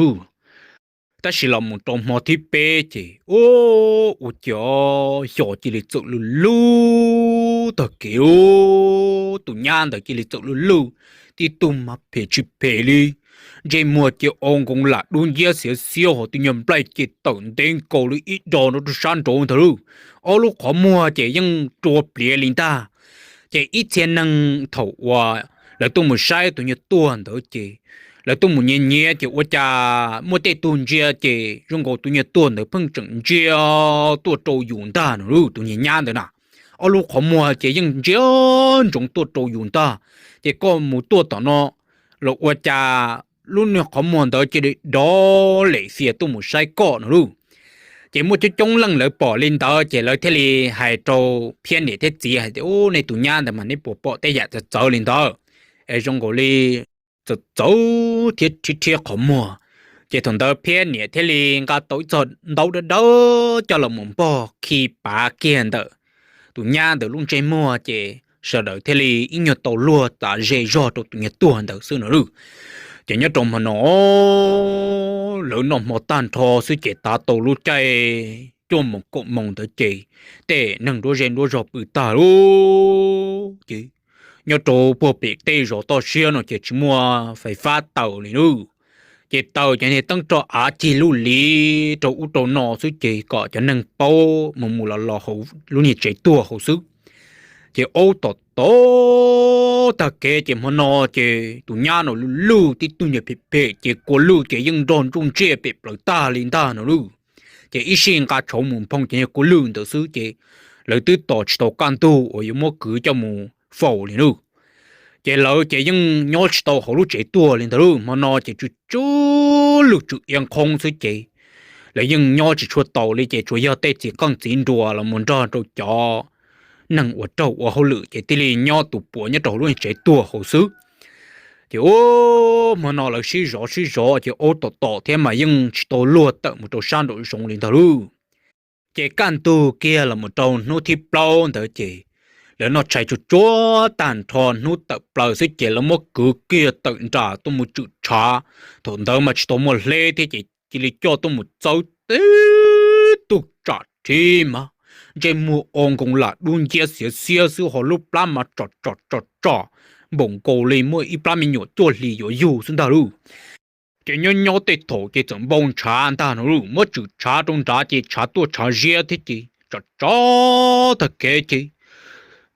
Tab sis los mus rau hmo thib peb ces u, ua cas xyov cia li txawm lwj lwj tag kev, tus nyab ntawd cia li txawm lwj lwj, tib tug mas phem tsis phem li, ntsej muag ces o nkoos lam dub nciab xiav xiab, ho tus nyuag nplaig ces tawm ntev nkaus li ib do nrov rau sab nraud ntag lauj. Ob lub qhov muag ces yeej rua pliav li ntag. Ces ib txhia neeg thaum uas lawv tuaj mus saib tus nyuag tuag ntawd ces lawv tuaj mus nyiav nyiav ces ua cas muaj tej tug ntsia ces zoo nkaus tus nyuag tuag ntawd pheej tseem ntsia tuaj rau yus ntag no, tus nyuag nyab ntawd na. Ob lub qhov muag ces yeej ntsia ntsoov tuaj rau yus ntag. Ces koj mus tuaj tom no los ua cas lub nyuag qhov muag ntawd cia li dov lem fias tuaj mus saib koj no lauj. Ces muaj coob coob leej lawv pom li ntawd ces lawv thiaj li hais rau Phiab niam thiab txiv hais tias, u, nej tus nyab ntawd mas neb puas pom tej yam txawv txawv li ntawd es zoo nkaus li txawv txawv thiab rhiab rhiab qhov muag. Ces thaum ntawd Phiab niam thiaj li nqa tau ib txog ntaub dawb dawb coj los mus npog khi pav kiag ntawm tus nyab ntawd lub ntsej muag ces sawv daws thiaj li ib nyuag tau luag tav ze zog rau tus nyuag tuag ntawd xwb no lauj. Ces nyob rau hmo no lawv noj hmo tag nrho xwb ces tav tau lub caij cuaj moos kaum moos ntawd ces tej neeg nruab zej nruab zog pw tag lauj. Ces nyob rau puag pem tej zos toj siab no ces tsis muaj fais fab taws li lauj. Ces taws ces niag teeb roj av cig luj li rau ub rau no xwb ces kom cov neeg paub mus mus los los hauv lub niag tsev tuag hauv xwb. Ces aub tom tom tag kev ces hmo no ces tus nyab no lwj lwj tib tug nyuag phem phem ces kua lwj ces yeej nrog ntsuj ntsiag pem plaws tag li ntag no lauj. Ces ib sij nqa tshauv mus nphoo cov nyuag kua lwj ntawd xwb ces lawv twb tos tsis tau kaj ntug uas yuav muab kwv coj mus faus li lauj. Ces lawv ces yeej nyob tsis tau hauv lub tsev tuag li ntag lauj. Hmo no ces tsw tsw lwj tsw ia nqhoo xwb ces lawv yeej nyob tsis tshua taus li ces tsuas yog tej txiv qeej txiv nruas los mus nrog rau cov neeg uas raug ua hauj lwm ces thiaj li nyob tus puav nyob rau hauv lub tsev tuag hauv xwb. Ces u, hmo no lawv sib zov sib zov ces aub tom tom thiab mas yeej tsis tau luag tawm mus rau sab nraum zoov li ntag lauj. Ces kaj ntug kiag los mus rau hnub thib plaub ntawd ces lawv noj tshais tsuag tsuag tag nrho hnub tawm plaws xwb ces lawv muab kwv kiag tawm nram tuaj mus tswm tshav. Thaum ntawd mas tsis tau muaj hleb thiab ces cia li coj tuaj mus txawb tib tug tsam rhib mas ntsej muag o nkoos lam dub nciab xiav xiab xwb ho lub plab mas tsom tsom tsom tsom npaum nkaus li muaj ib plab me nyuam cuaj hlis yuav yug xwb ntag lauj. Ces nyob nyob tej thaum ces txawm npau ntshav ntag no lauj, muab tswm tshav rau nrad ces tshav tuaj tshav ziab thiab ces tsom tsom tag kev ces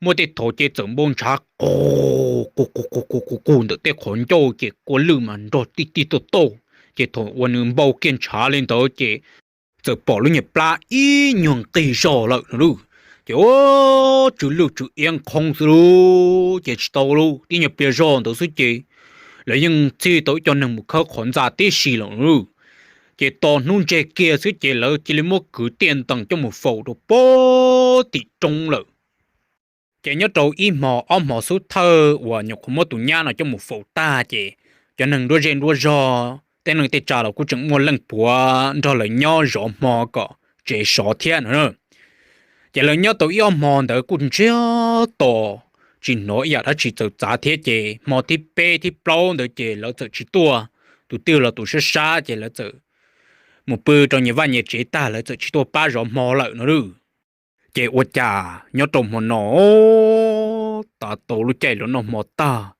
muaj tej thaum ces txawm npau ntshav qus qus qus qus qus qus ntawm tej qhov ncauj ces kua lwj mas nrog tij tij tauj tauj. Ces thaum uas nws npau kiag ntshav li ntawd ces txawm pom lub nyuag plab ib nyuag nqig zog lawm no lauj. Ces tsw lwj tsw ia nqhoo xwb lauj, ces tsis tau lauj, tib nyuag pliag zog ntawd xwb ces lawv yeej txhij tau ib co neeg mus khawb qhov ntxa tib si lawm lauj. Ces tos hnub ntseg kiag xwb ces lawv cia li muab kwv tiaj ntees coj mus faus rau pem tim roob lawm. Ces nyob rau ib hmo ob hmo xub thawj uas nyuam qhuav muab tus nyab no coj mus faus tag ces cov neeg nruab zej nruab zog tej neej tej tsa los kuj tseem muaj leej puav nrog lawv nyob zov hmo kom tsev sov thiab no. Ces lawv nyob tau ib ob hmo ntawd kuj ntsiag to tsis hnov ib yam dab tsi txawv txav thiab ces hmo thib peb thib plaub ntawd ces lawv txawm tsis tuaj, tus twg los tus sab sab ces lawv txawm mus pw rau nyias vaj nyias tsev tag lawv txawm tsis tuaj pab zov hmo lawm no lauj. Ces ua cas nyob rau hmo no tav tau lub caij lawv noj hmo tag,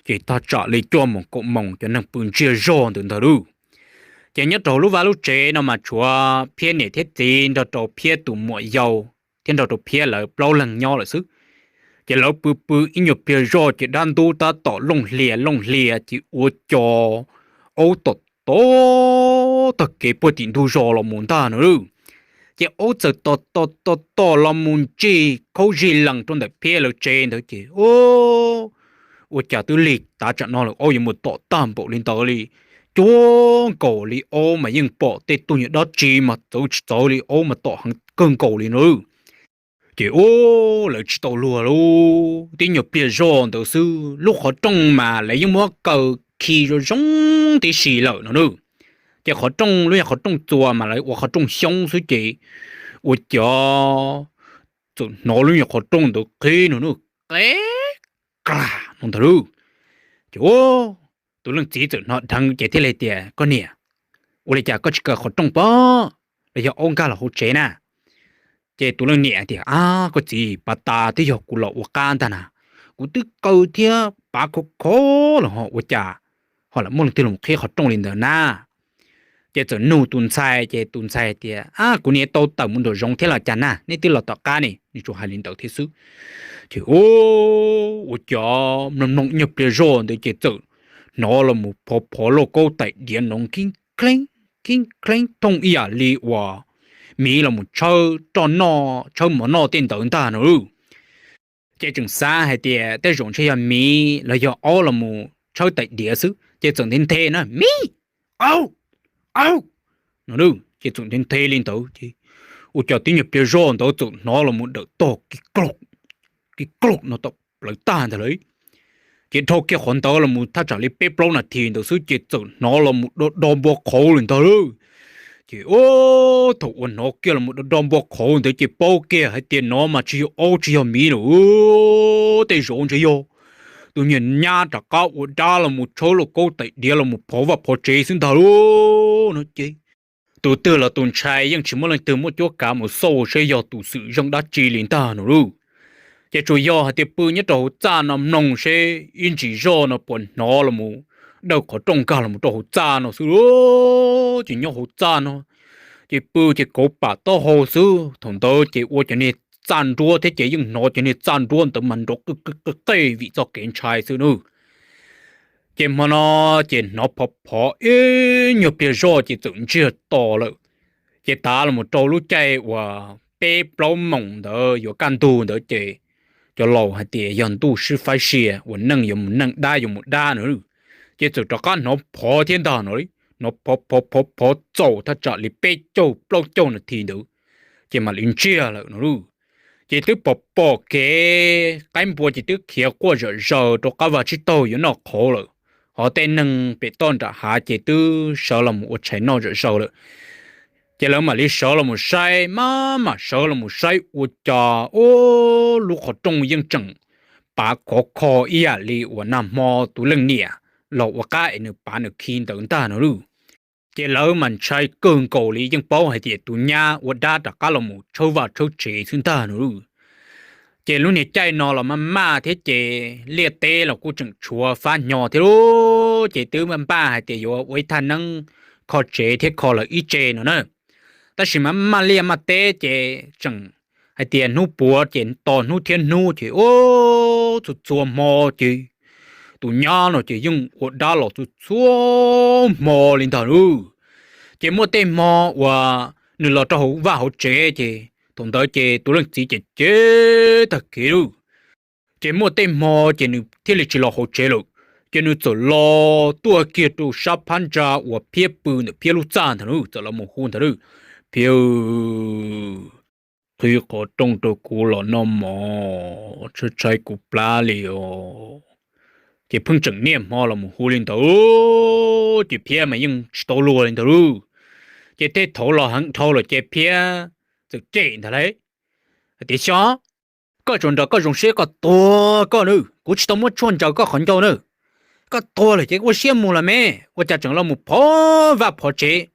ces tag tsam li cuaj moos kaum moos cov neeg pw ntsiag zog ntawd ntag lauj. Ces nyob rau lub vaj lub tsev no mas tshuav Phiab niam thiab txiv nrog rau Phiab tus muam yau thiab nrog rau Phiab lawv plaub leeg nyob lawm xwb. Ces lawv pw pw ib nyuag pliag zog ces dab ntub tab tom looj hlias looj hlias ces ua cas aub tom tom tag kev puag tim ntug zos los mus ntag no lauj. Ces aub txawm tom tom tom tom los mus ntsig khaub zig lees rau ntawm Phiab lawv tsev ntawd ces, ua cas twb lig tav tsam no lawm aub yuav mus tom tag npaum li ntawd li. Cuag nkaus li aub mas yeej pom tej tug nyuag dab tsi mas txawv tsis txawv li, aub mas tom heev kawg nkaus li no. Ces ua lawv tsis tau luag lauj, tib nyuag pliag zoj ntawd xwb lub qhov rooj mas lawv yeej muab kaw khi zoo zoo tib si lawm no na. Ces qhov rooj lub nyuag qhov rooj txuas mas lawv ua qhov rooj xyoob xwb ces ua cas txawm hnov lub nyuag qhov rooj ntawd qhib no na, qe kla no ntag lauj. Ces tus leej txiv txawm hnov dheev ces thiaj li tias, Koj niam, ua li cas koj tsis kaw qhov rooj pob, los yog aub nkag los hauv tsev na? Ces tus leej niam tias, Ab koj txiv, pas tas twb yog kuv los ua qab ntag na, kuv twb kaw thiab pav khov khov los ho ua cas ho lam muaj leej twg los qhib qhov rooj li ntawd na? Ces txawm nug tus ntxhais ces tus ntxhais tias, Ab kuv niam tau tawm mus nraum zoov thiab los cas na, nej twb los tom qab ne, nws tsuas hais li ntawd thiab xwb. Ces ua cas mloog mloog nyuag pliag zoj ntawd ces txawm hnov los mus phov phov lauj kaub tais diav nrov khib kheeb khib kheeb thooj ib yam li uas miv los mus tshawb roj noj tshawb mov noj tej ntawd ntag no lauj. Ces tseem xav hais tias tej zaum ntshe yog miv los yog aub los mus tshawb tais diav xwb ces txawm nthe nthe na, Miv, aub, aub, no. Ces txawm nthe nthe li ntawd ces ua cas tib nyuag pliag zoj ntawd txawm hnov los mus dawm tog kis klaum no tom plawv tag ntag lauj. Ces dhau kiag qhov ntawd los mus thaj tsam li peb plaub nas this ntawd xwb ces txawm hnov los mus do do npua qhauv li ntag lauj. Ces thaum uas hnov kiag los mus do do npua qhauv ntawd ces paub kiag hais tias no mas tsis yog aub tsis yog miv lawm, tej zaum ntshe yog tus nyuag nyab rov qab ua dab los mus tshawb lauj kaub tais diav los mus phov vaj phov tsev xwb ntag lauj no ces tus twg los tus ntshai yeej tsis muaj leej twg muaj cuab kav mus xauj seb yog tus xwm zeej dab tsi li ntag no lauj. Ces tsuas yog hais tias pw nyob rau hauv txaj no mloog seb ib ntsis zoj no puas hnov los mus dawm qhov rooj nkag los mus rau hauv txaj no xwb lauj. Ces nyob hauv txaj no ces pw ces kauv pam taub hau xwb, thaum ntawd ces ua cov niag txaj nruab thiab ces yeej hnov cov niag txaj nruab ntawd mas nrov qw qw qw qej vim txoj kev ntshai xwb nawb. Ces hmo no ces hnov phov phov ib nyuag pliag zoj ces txawm ntsiag to lawm. Ces tav los mus rau lub caij uas peb plaub moos ntawd yuav kaj ntug ntawd ces cov laus hais tias yog ntuj sib faib sia uas neeg yuav mus neeg dab yuav mus dab no. Ces txawm rov qab hnov phov thiab ntag no, hnov phov phov phov phov txaus thaj tsam li peb caug plaub caug nas this ntawd ces mam li ntsiag lawm no lauj. Ces twb pom pom kev qaib npua ces twb khiav quaj zom zaws rau qab vaj tsib taug yuav noj qhauv lawm, ho tej neeg pem toj nram hav ces twb sawv los mus ua tshais noj zom zaws lawm. Ces lawv mam li sawv los mus saib, mam mam sawv los mus saib ua cas ub lub qhov rooj yeej tseem pav khov kho ib yam li uas nag hmo tus leej niam los ua qab es nws pav nws khi ntawd ntag no lauj. Ces lawv mas ntshai kawg nkaus li, yeej paub hais tias tus nyab ua dab rov qab los mus tshawb vaj tshawb tsev xwb ntag no lauj. Ces lub niag caij no los maj maj thiab ces liaj teb los kuj tseem tshuav fab hnyo thiab lauj, ces twb npaj hais tias yuav ua ib thaj neeb kho tsev thiab kho lawv ib tse no na. Tab sis mas maj liaj maj teb ces tseem hais tias hnub puav ces tos hnub thiab hnub ces ub txhua txhua hmo ces tus nyab no ces yeej ua dab los txhua txhua hmo li ntag lauj. Ces muaj tej hmo uas nws los rau hauv vaj hauv tsev ces thaum ntawd ces tus leej txiv ces cem tag kev lauj. Ces muaj tej hmo ces nws thiaj li tsis los hauv tsev lawm, ces nws txawm los tuaj kiag rau sab phab ntsa uas Phiab pw ntawm Phiab lub txaj ntag lauj, txawm los mus hu ntag lauj, Phiab, qhib qhov rooj rau kuv los noj mov, tshaib tshaib kuv plab li os. Ces pheej tseem niaj hmo los mus hu li ntawd ces Phiab mas yeej tsis tau luag li ntawd lauj. Ces tej thaum los heev dhau lawm ces Phiab txawm cem ntag lauj, hais tias, Xyov, koj tsuas nrog koj zoo siab koj tuag koj na, kuv tsis tau muab tshuaj ntsaws koj qhov ncauj na. Koj tuag lawm ces ua siab mus los me, ua cas tseem los mus phov vaj phov tsev,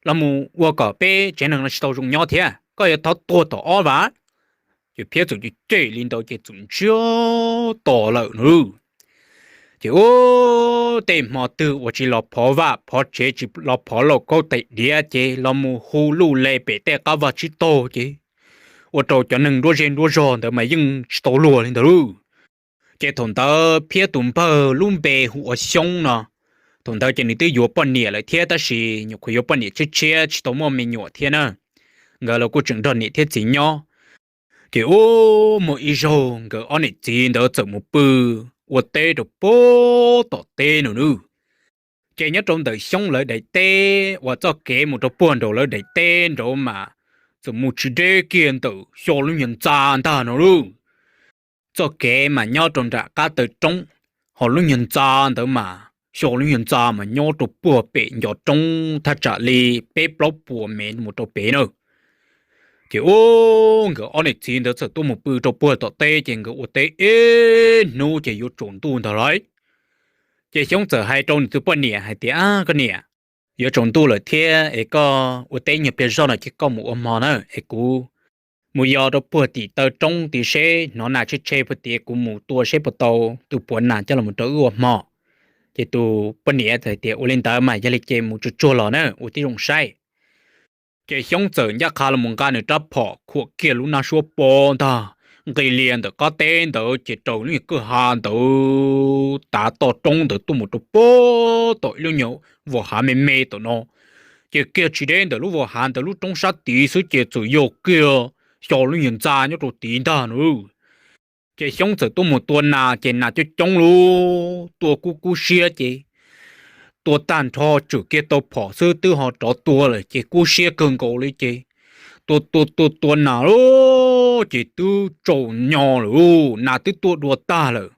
los mus ua kom peb tsev neeg no tsis tau zoo nyob thiab, koj yuav thov tuag tom ob vas. Ces Phiab txawm cem li ntawd ces txawm ntsiag to lawm no lauj. Ces ub tej hmo twg uas tsis los phov vaj phov tsev tsis los phov lauj kaub tais diav ces los mus hu luj le pem tej qab vaj tsib taug ces ua rau cov neeg nruab zej nruab zog ntawd mas yeej tsis tau luag li ntawd lauj. Ces thaum ntawd Phiab tus npawg lub npe hu ua Xyoob no, thaum ntawd ces nws twb yuav poj niam lawm thiab tab sis nyuam qhuav yuav poj niam tshiab tshiab tsis tau muaj me nyuam thiab na. nkawd los kuj tseem nrog niam thiab txiv nyob. Ces ub, muaj ib zaug nkawd ob niam txiv ntawd txawm mus pw ua teb rau puag tom teb no nawb. Ces nyob rau ntawm Xyoob lawv daim teb uas txoj kev mus rau puag nraum lawv daim teb nraud mas txawm mus tsis deb kiag ntawm xyo lub nyuag ntxa ntag no lauj. Txoj kev mas nyob rau nram qab taw roob, ho lub nyuag ntxa ntawd mas xyo lub nyuag ntxa mas nyob rau puag pem ncov roob thaj tsam li peb plaub puas mev mus rau pem na. Ces ub, nkawd ob niam txiv ntawd txawm tuaj mus pw rau puag tom teb ces nkawd ua teb ib hnub ces yuav tsaus ntuj ntag lauj. Ces Xyoob txawm hais rau nws tus poj niam hais tias, Koj niam, yuav tsaus ntuj lawm thiab es koj ua teb nyuag pliag zog no ces koj mus ua hmo na, es kuv mus yos rau puag tim taw roob tid seb hnov nas tshe tshe puag tid, kuv mus tua seb puas tau tus puav nas coj los rau wb ua hmo. Ces tus poj niam txawm hais tias, Ua li ntawd mas yog li ces mus tsuag tsuag los na, ua tib zoo saib. Ces Xyoob txawm ncaj qha los mus nqa nws rab phom khuam kiag lub nab suab pov ntag, nqis lias ntawm qab teb ntawd ces raws lub nyuag kwj ha ntawd tav toj roob ntawd tuaj mus rau puag tom ib lub nyuag vos hav me me tom no. Ces kiag tsis deb ntawm lub vos hav ntawd lub roob sab tid xwb ces txawm yog kiag xyo lub nyuag ntxa nyob rau tid ntag no. Ces Xyoob txawm tuaj mus tua nas ces nas coob coob lauj, tua kub kub siab ces tua tag nrho tsuam kiag tau phom xwb twb ho rov tua lawm ces kub siab kawg nkaus li ces tua tua tua tua nas lauj, ces twb tsaus nyo lawm, nas twb tuaj dua tag lawm.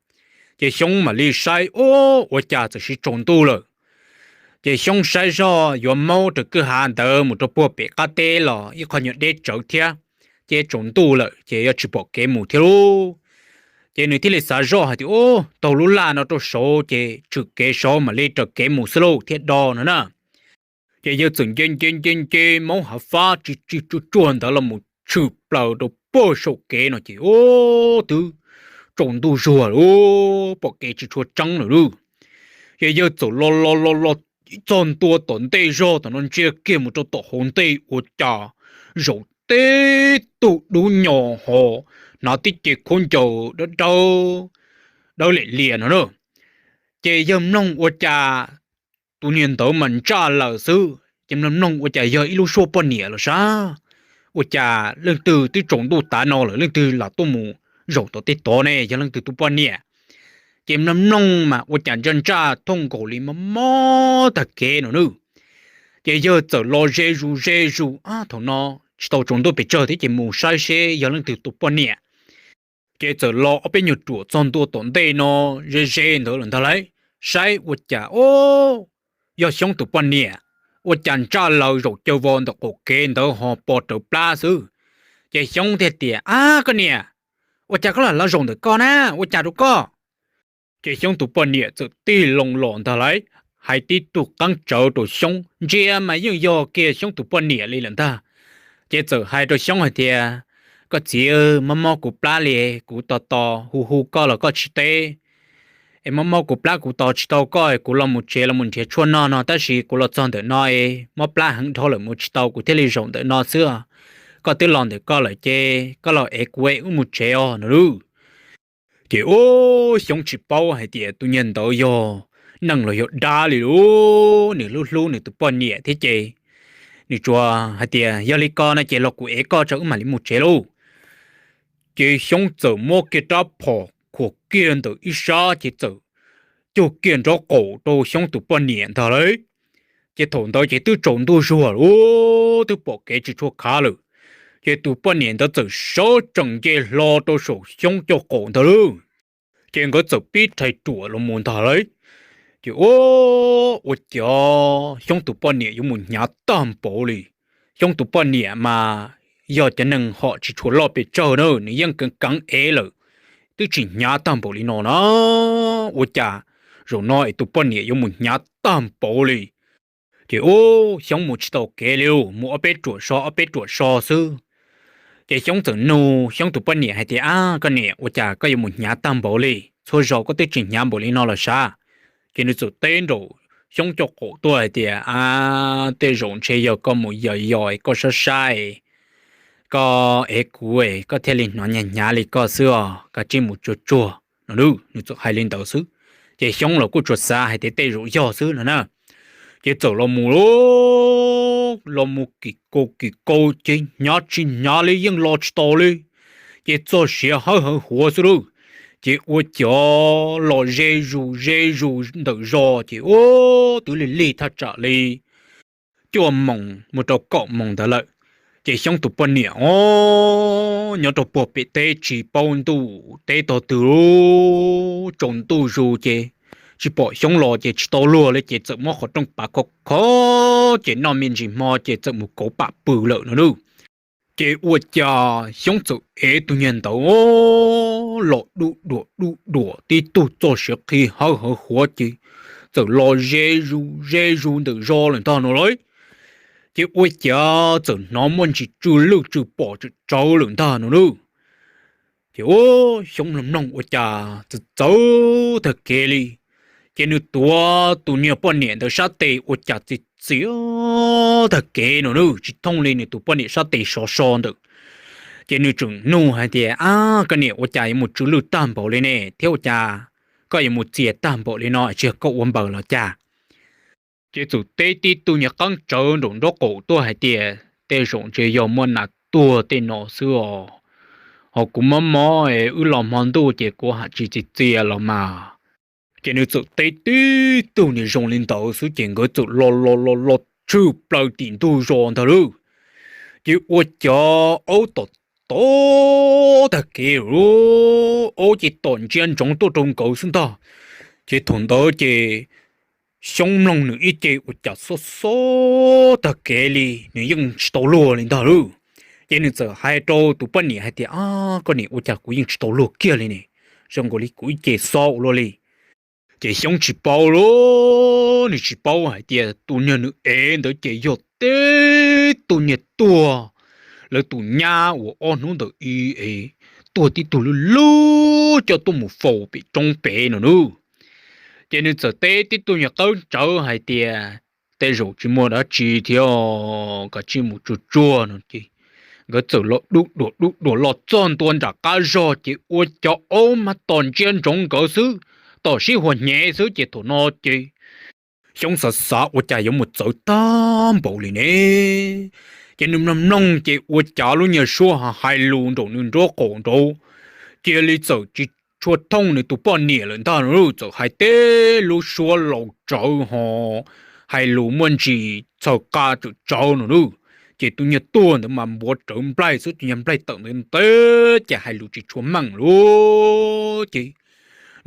Ces Xyoob mam li saib, Ub, ua cas txawm siv tsaus ntuj lawm. Ces Xyoob saib zoj yuav maub raws kwj ha ntawd mus rau puag pem qab teb los ib qho nyuag deb tsawv thiab, ces tsaus ntuj lawm ces yuav tsis pom kev mus thiab lauj. Ces nws thiaj li xav zoj hais tias, Ub, taug lub laj no rau saud ces tshwm kev saud mam li raws kev mus xwb lauj thiab do no na. Ces yawg txawm nce nce nce nce maub hav fab tsis tsis tsuag tsuag ntawd los mus tshwm plaws rau puag saum kev no ces ub, twb tsaus ntuj zuag lawm, pom kev tsis tshua tseeb lawm lauj. Ces yawg txawm los los los los txog ntua tom ntej zog tom no ntsia kiag mus rau tom hauv ntej ua cas zaum tib tug dub nyos ho hnav tib ce khaub ncaws dawb dawb, dawb liam lias no na. Ces yawg mloog ua cas tus niag ntawd mas ntsaj laws xwb ces mloog mloog ua cas yog ib lub suab poj niam los sas. Ua cas leej twg twb tsaus ntuj tav no lawm leej twg lam tuaj mus zaum tom tej tod ne, yog leej twg tus poj niam? Ces mloog mloog mas ua cas ntsaj ntsaj thooj nkaus li mob mob tag kev no nawb. Ces yawg txawm los ze zus ze zus, Ab, thaum no tsis tau tsaus ntuj pes tsawg thiab ces mus saib seb yog leej twg tus poj niam. Ces txawm los ob peb nyuag ruam txog ntua tom ntej no ze ze ntawd lawm ntag lauj, saib ua cas, Ob, yog Xyoob tus poj niam. Ua cas ntsaj laws zaum caw vos ntawm qaum kev ntawd ho pom rawv plab xwb. Ces Xyoob thiaj tias, Ab, koj niam, ua cas koj lam los zaum ntawm koj na, ua cas rau koj? Ces Xyoob tus poj niam txawm tig loo los ntag lauj, hais tib tug qeeb tsawv rau Xyoob, ntsia mas yeej yog kiag Xyoob tus poj niam li lawm ntag. Ces txawm hais rau Xyoob hais tias, Koj txiv, mob mob kuv plab li, kuv tos tos hu hu koj los koj tsis teb. Es mob mob kuv plab kuv tos tsis tau koj, kuv los mus tsev los mus nrhiav tshuaj noj no tab sis kuv los txog ntawm no es mob plab heev dhau lawm mus tsis tau kuv thiaj li zaum ntawm no xwb. Koj twb los ntawm koj lawm ces koj los ev kuv es wb mus tsev os no lauj. Ces ub, Xyoob tsis paub hais tias tus niag ntawd yog neeg los yog dab li lauj, nws hlub hlub nws tus poj niam thiab ces nws tsuas hais tias, Yog li ko no ces los kuv ev koj tso wb mam li mus tsev lauj. Ces Xyoob txawm muab kiag rab phom khuam kiag ntawm ib sab ces txawm cug kiag nraub qaum rau Xyoob tus poj niam ntag lauj. Ces thaum ntawd ces twb tsaus ntuj zuag lawm, twb pom kev tsis tshua khav lawm. Ces tus poj niam ntawd txawm sawv tsees nce hlo rau saum Xyoob caj qaum ntag lauj. Ces nkawd txawm pib rhais ruam los mus ntag lauj. Ces ub, ua cas Xyoob tus poj niam yuav mus hnyav tag npaum li. Xyoob tus poj niam mas yog cov neeg hom tsis tshua loj pes tsawg na, nws yeej keev keev ev lawm, twb tsis hnyav tag npaum li no na. Ua cas zaum no es tus poj niam yuav mus hnyav tag npaum li. Ces ub, Xyoob mus tsis tau kev li, mus ob peb ruam so ob peb ruam so xwb. Ces Xyoob txawm nug Xyoob tus poj niam hais tias, Ab, koj niam, ua cas koj yuav mus hnyav tag npaum li? Txhua zaus koj twb tsis hnyav npaum li no los sav. Ces nws txawm teb nraum Xyoob caj qaum tuaj hais tias, Ab, tej zaum ntshe yog koj mus yos yos koj sab sab, koj ev kuv, koj thiaj li hnyav hnyav li koj xwb os, kav tsij mus tsuag tsuag no. Nws txawm hais li ntawd xwb. Ces Xyoob los kuj tsuas xav hais tias tej zaum yog xwb no na. Ces txawm los mus lauj, los mus kim kaus kim kaus ces hnyav tsis hnyav li yeej los tsis tau li, ces txog siav hawb hawv huav xwb lauj. Ces ua cas los ze zus ze zus ntawm zos ces ua twb lig lig thaj tsam li cuaj moos mus rau kaum moos ntawd lawm. Ces Xyoob tus poj niam o nyob rau puag pem teb tsis paub ntuj teb tog twg, tsaus ntuj zus ces tsis pom Xyoob los ces tsis tau luag li ces txawm muab qhov rooj pav khov kho ces noj me ntsis hmo ces txawm mus kauv pam pw lawm no lauj. Ces ua cas Xyoob txawm ev tus niag ntawd los dub duam dub duam tib tug txoj siav qhi hawb hawv huav ces txawm los ze zus ze zus ntawm zos lawm ntag no lauj. Ces ua cas txawm hnov muaj ntsis tsw lwj tsw pom tsawm tsawv lawm ntag no lauj. Ces ua Xyoob mloog mloog ua cas txawv txawv tag kev li. Ces nws tuav tus niag poj niam ntawd sab tes ua cas txias txias tag kev no lauj, tsis thooj li nws tus poj niam sab tes sov so ntawm. Ces nws tseem nug hais tias, Ab, koj niam, ua cas yuav mus tsw lwj tag npaum li ne thiab ua cas koj yuav mus txias tag npaum li no, tsis yog koj ua npaws los cas? Ces txawm teb tib tug niag qeeb tsawv nraum nraub qaum tuaj hais tias, Tej zaum ntshe yog muaj nas tuag tej no xwb os, ho kuv mob mob es wb los hmo ntuj ces kuv ham tsis txias txias los mas. Ces nws txawm teb tib tug niag zoo li ntawd xwb ces nkawd txawm los los los los tshwm plaws tim ntug zos ntag lauj. Ces ua cas aub tom tom tag kev, aub ces tom ntsia ntsoov tuaj rau nkawd xwb ntag. Ces thaum ntawd ces Xyoob mloog nws ib ce ua cas xob xob tag kev li, nws yeej tsis tau luag li ntag lauj. Ces nws txawm hais rau tus poj niam hais tias, Koj niam, ua cas kuv yeej tsis tau luag kiag li ne, zoo nkaus li kuv ib ce xob ua luaj li. Ces Xyoob tsis paub lauj, nws tsis paub hais tias tus niag nws ev ntawd ces yog tib tug niag tuag, lawv tus nyab uas ob hnub ntawd i es tuag tib tug lub lub coj tuaj mus faus pem roob pem no lauj. Ces nws txawm teb tib tug niag qeeb tsawv hais tias, Tej zaum tsis muaj dab tsi thiab, kav tsij mus tsuag tsuag no ces nkawd txawm los dub duam dub duam los txog ntua nram qab zog ces ua cov aub mas tom ntsia ntsoov nkawd xwb, tom sib huas hnyev xwb ces thaum no ces Xyoob xav xav ua cas yuav mus txawv tag npaum li ne. Ces nws mloog mloog ces ua cas lub niag suab hais lus nraum nws nraub qaum nraud cia li txawm tsis tshua thooj nws tus poj niam lawm ntag no lauj, txawm hais tib lub suab laus tsawv ho hais lus muaj ntsis txhaws qa tsawm tsawv no lauj. Ces tus niag tuag ntawd mas npuav rawv nplaig xwb, tus niag nplaig tawm ntawd teb ces hais lus tsis tshua meej lauj. Ces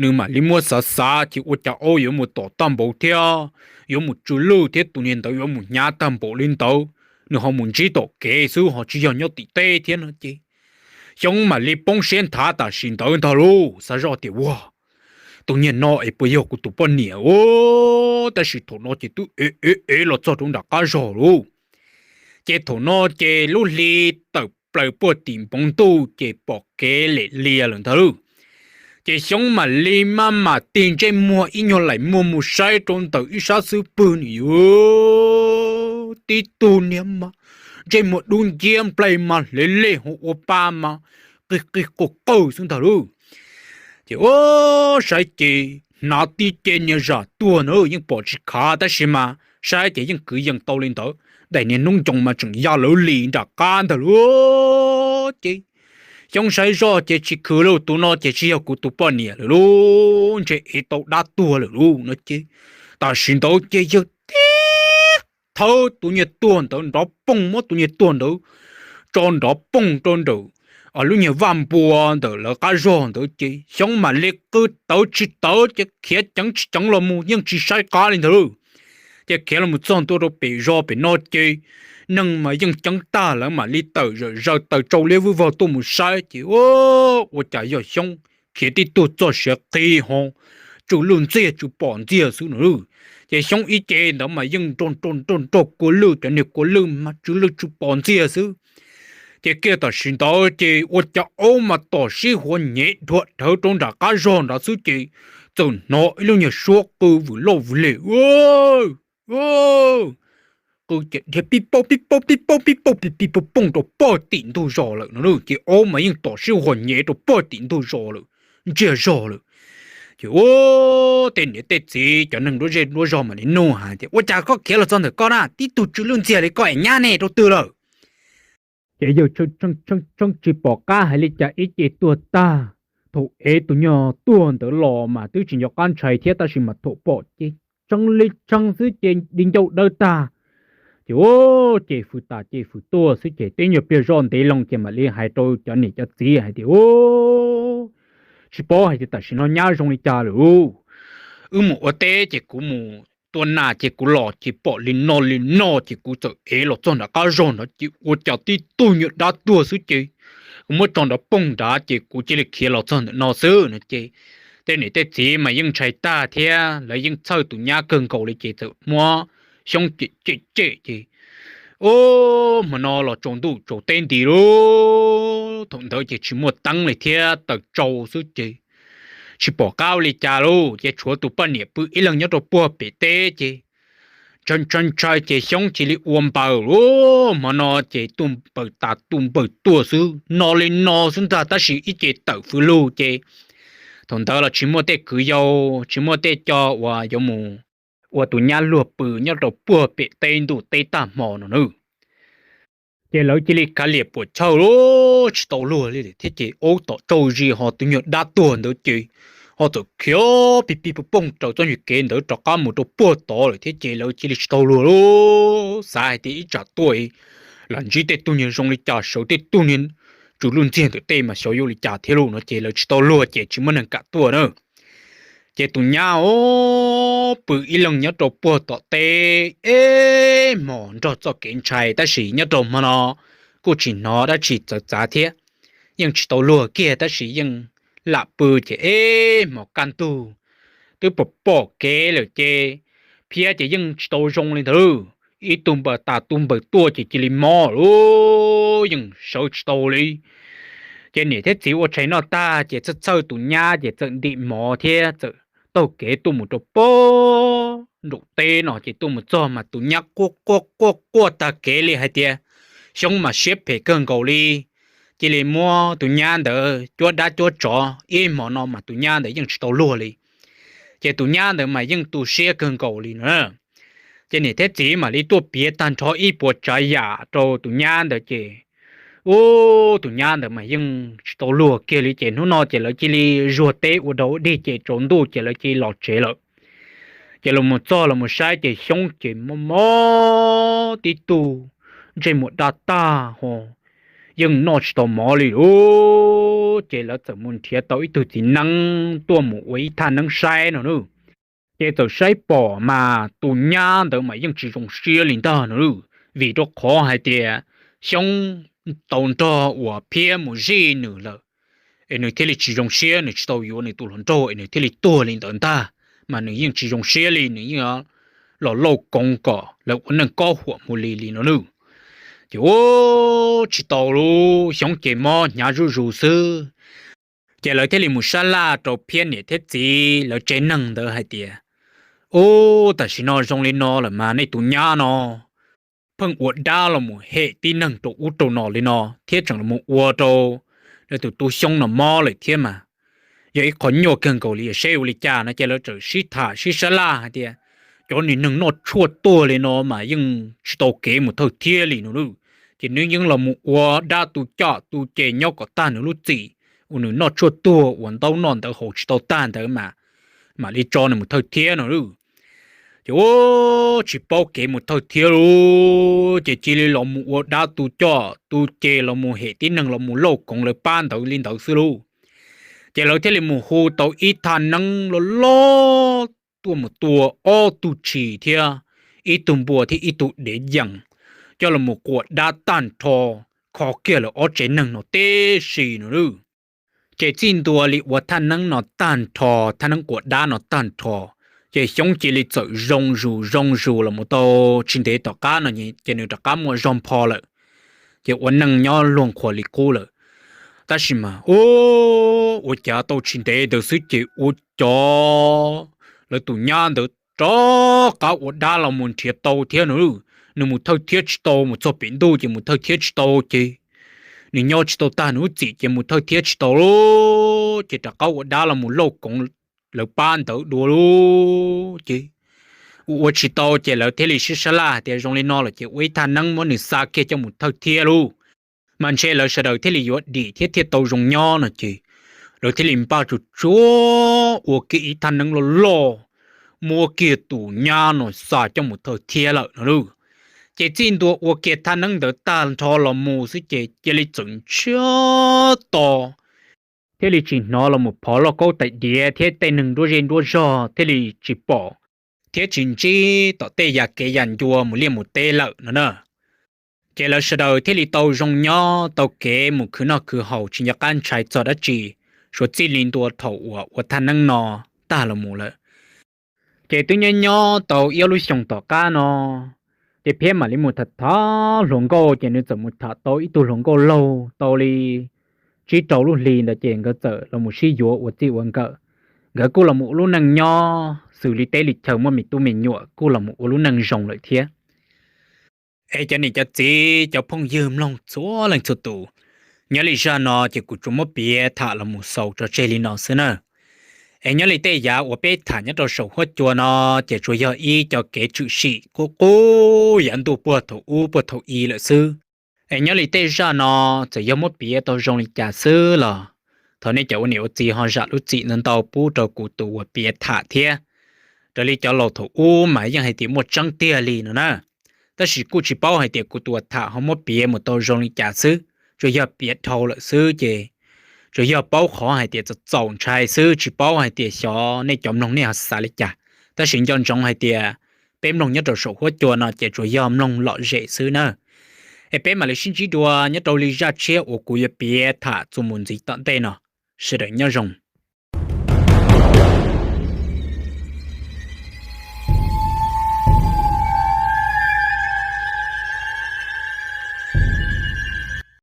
nws mam li muab xav xav ces ua cas aub yuav mus tom tag npaum thiab, yuav mus tsw lwj thiab tus niag ntawd yuav mus hnyav tag npaum li ntawd, nws ho mus ntsib tom kev xwb ho tsis yog nyob tim teb thiab no ces Xyoob mam li poob siab nthav tam sim ntawd ntag lauj, xav zoj tias, Ua, tus niag no es puas yog kuv tus poj niam? Tab sis thaum no ces twb ev ev ev los txog rau nram qab zog lauj. Ces thaum no ces lub hli tawm plaws puag tim npoo ntuj ces pom kev lem lias lawm ntag lauj. Ces Xyoob mam li maj mam tig ntsej muag ib nyuag laim muag mus saib rau ntawm ib sab xub pwg nws yuav tib tug niag mas ntsej muag dub nciab nplaig mas hle lej ho ua pa mas qig qig qawg qawg xwb ntag lauj. Ces ua saib ces hnav tib ce niag zam tuag na yeej pom tsis khav tab sis mas saib ces yeej kwv yees tau li ntawd, daim niag hnub ncoos mas tseem ya lawv li nram qab ntag lauj. Ces Xyoob saib zoj ces tsis khwv lauj, tus no ces tsis yog kuv tus poj niam lawm lauj, ntshe ev tau dab tuag lawm lauj no ces tam sim ntawd ces yawg tib thawb tus niag tuag ntawd nrov poog, muab tus niag tuag ntawd tso nrov poog rau ntawm lub niag vaj npua ntawm lawv qab zog ntawd ces Xyoob mam li qw tawv tsis tawv ces khiav ceev tsis ceev los mus yeej tsis saib qab li ntawd lauj. Ces khiav los txog ntua rau pem zos pem no ces neeg mas yeej ceev tag, lawv mam li tawm zawm zaws taws tsau liab vwj vog tuaj mus saib ces ua cas yog Xyoob khiav tib tug txoj siav qhi ho tsw lwj ntxiag tsw pom ntxiag xwb no lauj. Ces Xyoob ib ce ntawd mas yeej nrog nrog nrog nrog kua lwj, cov niag kua lwj mas tsw lwj tsw pom ntxiag xwb. Ces kiag tam sim ntawd ces ua cas aub mas tom sib huas nyev dhuav dhawv rau nram qab zog nrad xwb ces txawm hnov ib lub nyuag suab qw vwm loj vwm leg, qw dhia pib paug pib paug pib paug pib paug pib pib poog rau pog tim ntug zos lawm no lauj. Ces aub mas yeej tom sib huas nyev rau pog tim ntug zos lawm, ntsiag zog lawm. Ces ua tej niam tej txiv cov neeg nruab zej nruab zog mam li nug hais tias, ua cas koj khiav los txog ntawm koj na, tib tug tsw lwj ntxiag li koj es nyab ne rau twg lawm? Ces yawg tseeb tsis pom qab hais li cas ib ce tuag tag. Thaum ev tus nyuag tuag ntawd los mas twb tsis nco qab ntshai thiab, tab sis mas thaum pom ces tshee li tshee xwb ces di ncauj dawb tag. Ces ua ces fws tas ces fws tuaj xwb ces teb nyuag pliag zoj ntev loo ces mam li hais rau cov niam cov txiv hais tias, u, tsis paub hais tias tam sim no nyab zoo li cas lawm. Wb mus ua teb ces kuv mus tua nas ces kuv los ces pom li no li no ces kuv txawm ev los txog nram qab zog nrad ces ua cas tib tug nyuag dab tuag xwb ces kuv muab tso nrov poog nrad ces kuv cia li khiav los txog ntawm no xwb no ces tej niam tej txiv mas yeej ntshai tag thiab lawv yeej txhawj tus nyab kawg nkaus li ces txawm muab Xyoob cem cem cem ces, u, hmo no los tsaus ntuj tsaus teb nti lauj. Thaum ntawd ces tsis muaj teeb li thiab, taws tsau xwb ces tsis pom qab ua li cas lauj. Ces tshuav tus poj niam pw ib leeg nyob rau puag pem teb ces ntshai ntshai ntshai ces Xyoob cia li ua npaws lauj. Hmo no ces tuaj npaws tas tuaj npaws tuaj xwb, no li no xwb ntag, tab sis ib ce tawm fws lug ces thaum ntawd los tsis muaj tej kwv yau, tsis muaj tej co uas yuav mus ua tus nyab luag pw nyob rau puag pem teb ntuj teb tag hmo no na. Ces lawv cia li kav liam puam chawj lauj, tsis tau luag li thiab ces ub tom tsaug zis ho tus nyuag dab tuag ntawd ces ho txawm khiav pig pig pog poog raws txoj nyuag kev ntawd rov qab mus rau puag tod lawm thiab ces lawv cia li tsis tau luag lauj. Xav hais tias ib tsam tuaj lam ntsib tej tug niag zoo li cas, sawv tej tug niag tsw lwj ntxiag ntawm tej mas xyov yuav ua li cas thiab lauj no ces lawv tsis tau luag ces tsis muaj neeg kam tuaj na. Ces tus nyab o pw ib leeg nyob rau puag tom teb ib hmos nrog txoj kev ntshai tab sis nyob rau hmo no kuj tsis hnov dab tsi txawv txav thiab. Yeej tsis tau luag kiag tab sis yeej lam pw ces ib hmos kaj ntug twb pom pom kev lawm ces phiab ces yeej tsis tau zoo li ntawd. Ib tug npaws tas tus npaws tuaj ces cia li mob lauj, yeej sawv tsis tau li. Ces niam thiab txiv ua tshais noj tag ces txhawj txhawj tus nyab ces txawm ntim mov thiab txawm taug kev tuaj mus rau puag nraum teb no ces tuaj mus txog mas tus nyab quaj quaj quaj quaj tag kev li hais tias Xyoob mas siab phem kawg nkaus li. Cia li muab tus nyab ntawd cuab dab cuab tsov ib hmos no mas tus nyab ntawd yeej tsis tau luag li. Ces tus nyab ntawd mas yeej tu siab kawg nkaus li no. Ces niam thiab txiv mam li tuaj piav tag nrho ib puas tsav yam rau tus nyab ntawd ces, ub, tus nyab ntawd mas yeej tsis tau luag kiag li ces hnub no ces lawv cia li zuag teb ua dog ua dig ces tsaus ntuj ces lawv cia li los tsev lawm. Ces los mus txog los mus saib ces Xyoob ces mob mob tib tug ntsej muag daj tag ho yeej noj tsis tau mov li lauj. Ces lawv txawm mus nrhiav tau ib tug txiv neeb tuaj mus ua ib thaj neeb saib no na. Ces txawm saib pom mas tus nyab ntawd mas yeej tsis zoo siab li ntag no, vim rau qhov hais tias Xyoob tau nrog uas Phiab mus zij nws lawm, es nws thiaj li tsis zoo siab, nws tsis tau yuav nws tus hluas nraug es nws thiaj li tuag li ntawd ntag. Mas nws yeej tsis zoo siab li, nws yeej los lauj koov kom lawv ua neej kob huam mus li li no nawb. Ces ub, tsis tau lauj, Xyoob ces mob hnyav zuj zus xwb. Ces lawv thiaj li mus sab laj rau Phiab niam thiab txiv lawv tsev neeg ntawd hais tias, ub, tam sim no zoo li no lawm mas nej tus nyab no pheej ua dab los mus hem tib neeg rau ub rau no li no thiab tseem los mus ua rau lawv tus tub Xyoob no mob lawm thiab mas yog ib qho nyuaj kawg nkaus li, seb ua li cas no. Ces lawv txawm sib tham sib sab laj hais tias, cov niag neeg noj tshuaj tuag li no mas yeej tsis tau kev mus thawj thiab li no lauj. Ces nws yeej los mus ua dab tu coj tu ceg nyob kom tag nws lub txim uas nws noj tshuaj tuag uas ntaub noj ntawv haus tsis tau tag ntawd mas mam li tso nws mus thawj thiab no lauj. Ces ub, tsis paub kev mus thawj thiab lauj, ces cia li los mus ua dab tu coj tu ceg los mus hem tib neeg los mus lauj koov lawv pab ntawd li ntawd xwb lauj. Ces lawv thiaj li mus hu tau ib thaj neeb loj loj tuaj mus tua ob tug tshis thiab ib tug npua thiab ib tug dev yees coj los mus quas dab tag nrho, kho kiag lawv ob tsev neeg no tib si no lauj. Ces txij ntua li ua thaj neeb no tag nrho, thaj neeb quas dab no tag nrho, ces Xyoob cia li txawm zoo zus zoo zus los mus tau tsis ntev tom qab no ces nws rov qab muaj zog npho lawm, ces ua neej nyob luag qhuas li qub lawm. Tab sis mas ub, ua cas tau tsis ntev ntawd xwb ces ua cas lawv tus nyab ntawd rov qab ua dab los mus nrhiav tau thiab no. Nws mus thawj thiab tsis tau, mus txog pem ntuj ces mus thawj thiab tsis tau ces nws nyob tsis tau tag nws lub txim ces mus thawj thiab tsis tau lauj, ces rov qab ua dab los mus lauj koov lawv pab ntawd dua lauj. Ces ua ua tsis tau ces lawv thiaj li sib sab laj hais tias zoo li no lawm ces ua ib thaj neeb muab nws xa kiag coj mus thawj thiab lauj. Mas ntshe lawv sawv daws thiaj li yuav dim thiab thiaj tau zoo nyob no ces lawv thiaj li npaj tsuag tsuag ua kiag ib thaj neeb loj loj, muab kiag tus nyab no xa coj mus thawj thiab lawm no lauj. Ces txij ntua ua kiag thaj neeb ntawd tag nrho los mus xwb ces cia li txawm ntsiag to, thiaj li tsis hnov los mus phov lauj kaub tais diav thiab tej neeg nruab zej nruab zog thiaj li tsis pom thiab tsis ntsib tom tej yam kev yam ncua mus liaj mus teb lawm no na. Ces lawv sawv daws thiaj li tau zoo nyob tau kev mus khwv noj khwv haus tsis nco qab ntshai txog dab tsi, suav txij li ntua thaum uas ua thaj neeb no tag los mus lawm. Ces twb nyob nyob tau ib ob lub xyoos tom qab no, ces Phiab mam li mus tham tham hluas nkauj ces nws txawm mus tham tau ib tug hluas nkauj laug tau li tsib rau lub hli ntawd ces nkawd txawm los mus sib yuav ua txij ua nkawm. Nkawd kuj los mus ua lub neej nyob xws li teb li chaw muaj me tub me nyuam kuj los mus ua lub neej zoo lawm thiab. Es cov niam cov txiv cov phooj ywg mloog txhua leej txhua tus, nyob li zaj no ces kuv tsuas muab piav tham los mus xaus tso tseg li no xwb na. Es nyob li tej yav uas peb tham nyob rau saum huab cua no ces tsuas yog ib co kev tshwm sim qub qub yav ntuj puag thaum ub puag thaum i lawm xwb. Es nyob li tej zaj no txawm yog muab piav tau zoo li cas xwb los thov nej cov ua niam ua txiv ho zam lub txim ntau ntau pub rau kuv tus uas piav tham thiab. Raws li cov laus thaum ub mas yeej hais tias muaj tseeb tiag li no na. Tab sis kuj tsis paub hais tias kuv tus uas tham ho muab piav mus tau zoo li cas xwb, tsuas yog piav dhau lawm xwb ces tsuas yog paub qhov hais tias txaus txaus ntshai xwb, tsis paub hais tias xyov nej cov mloog nej ho xav li cas. Tab sis nco ntsoov hais tias peb mloog nyob rau saum huab cua no ces tsuas yog mloog lom zem xwb na. Es peb mam li sib ntsib dua nyob rau li zaj tshiab uas kuv yuav piav tham txuas mus ntxiv tom ntej no. Sawv daws nyob zoo.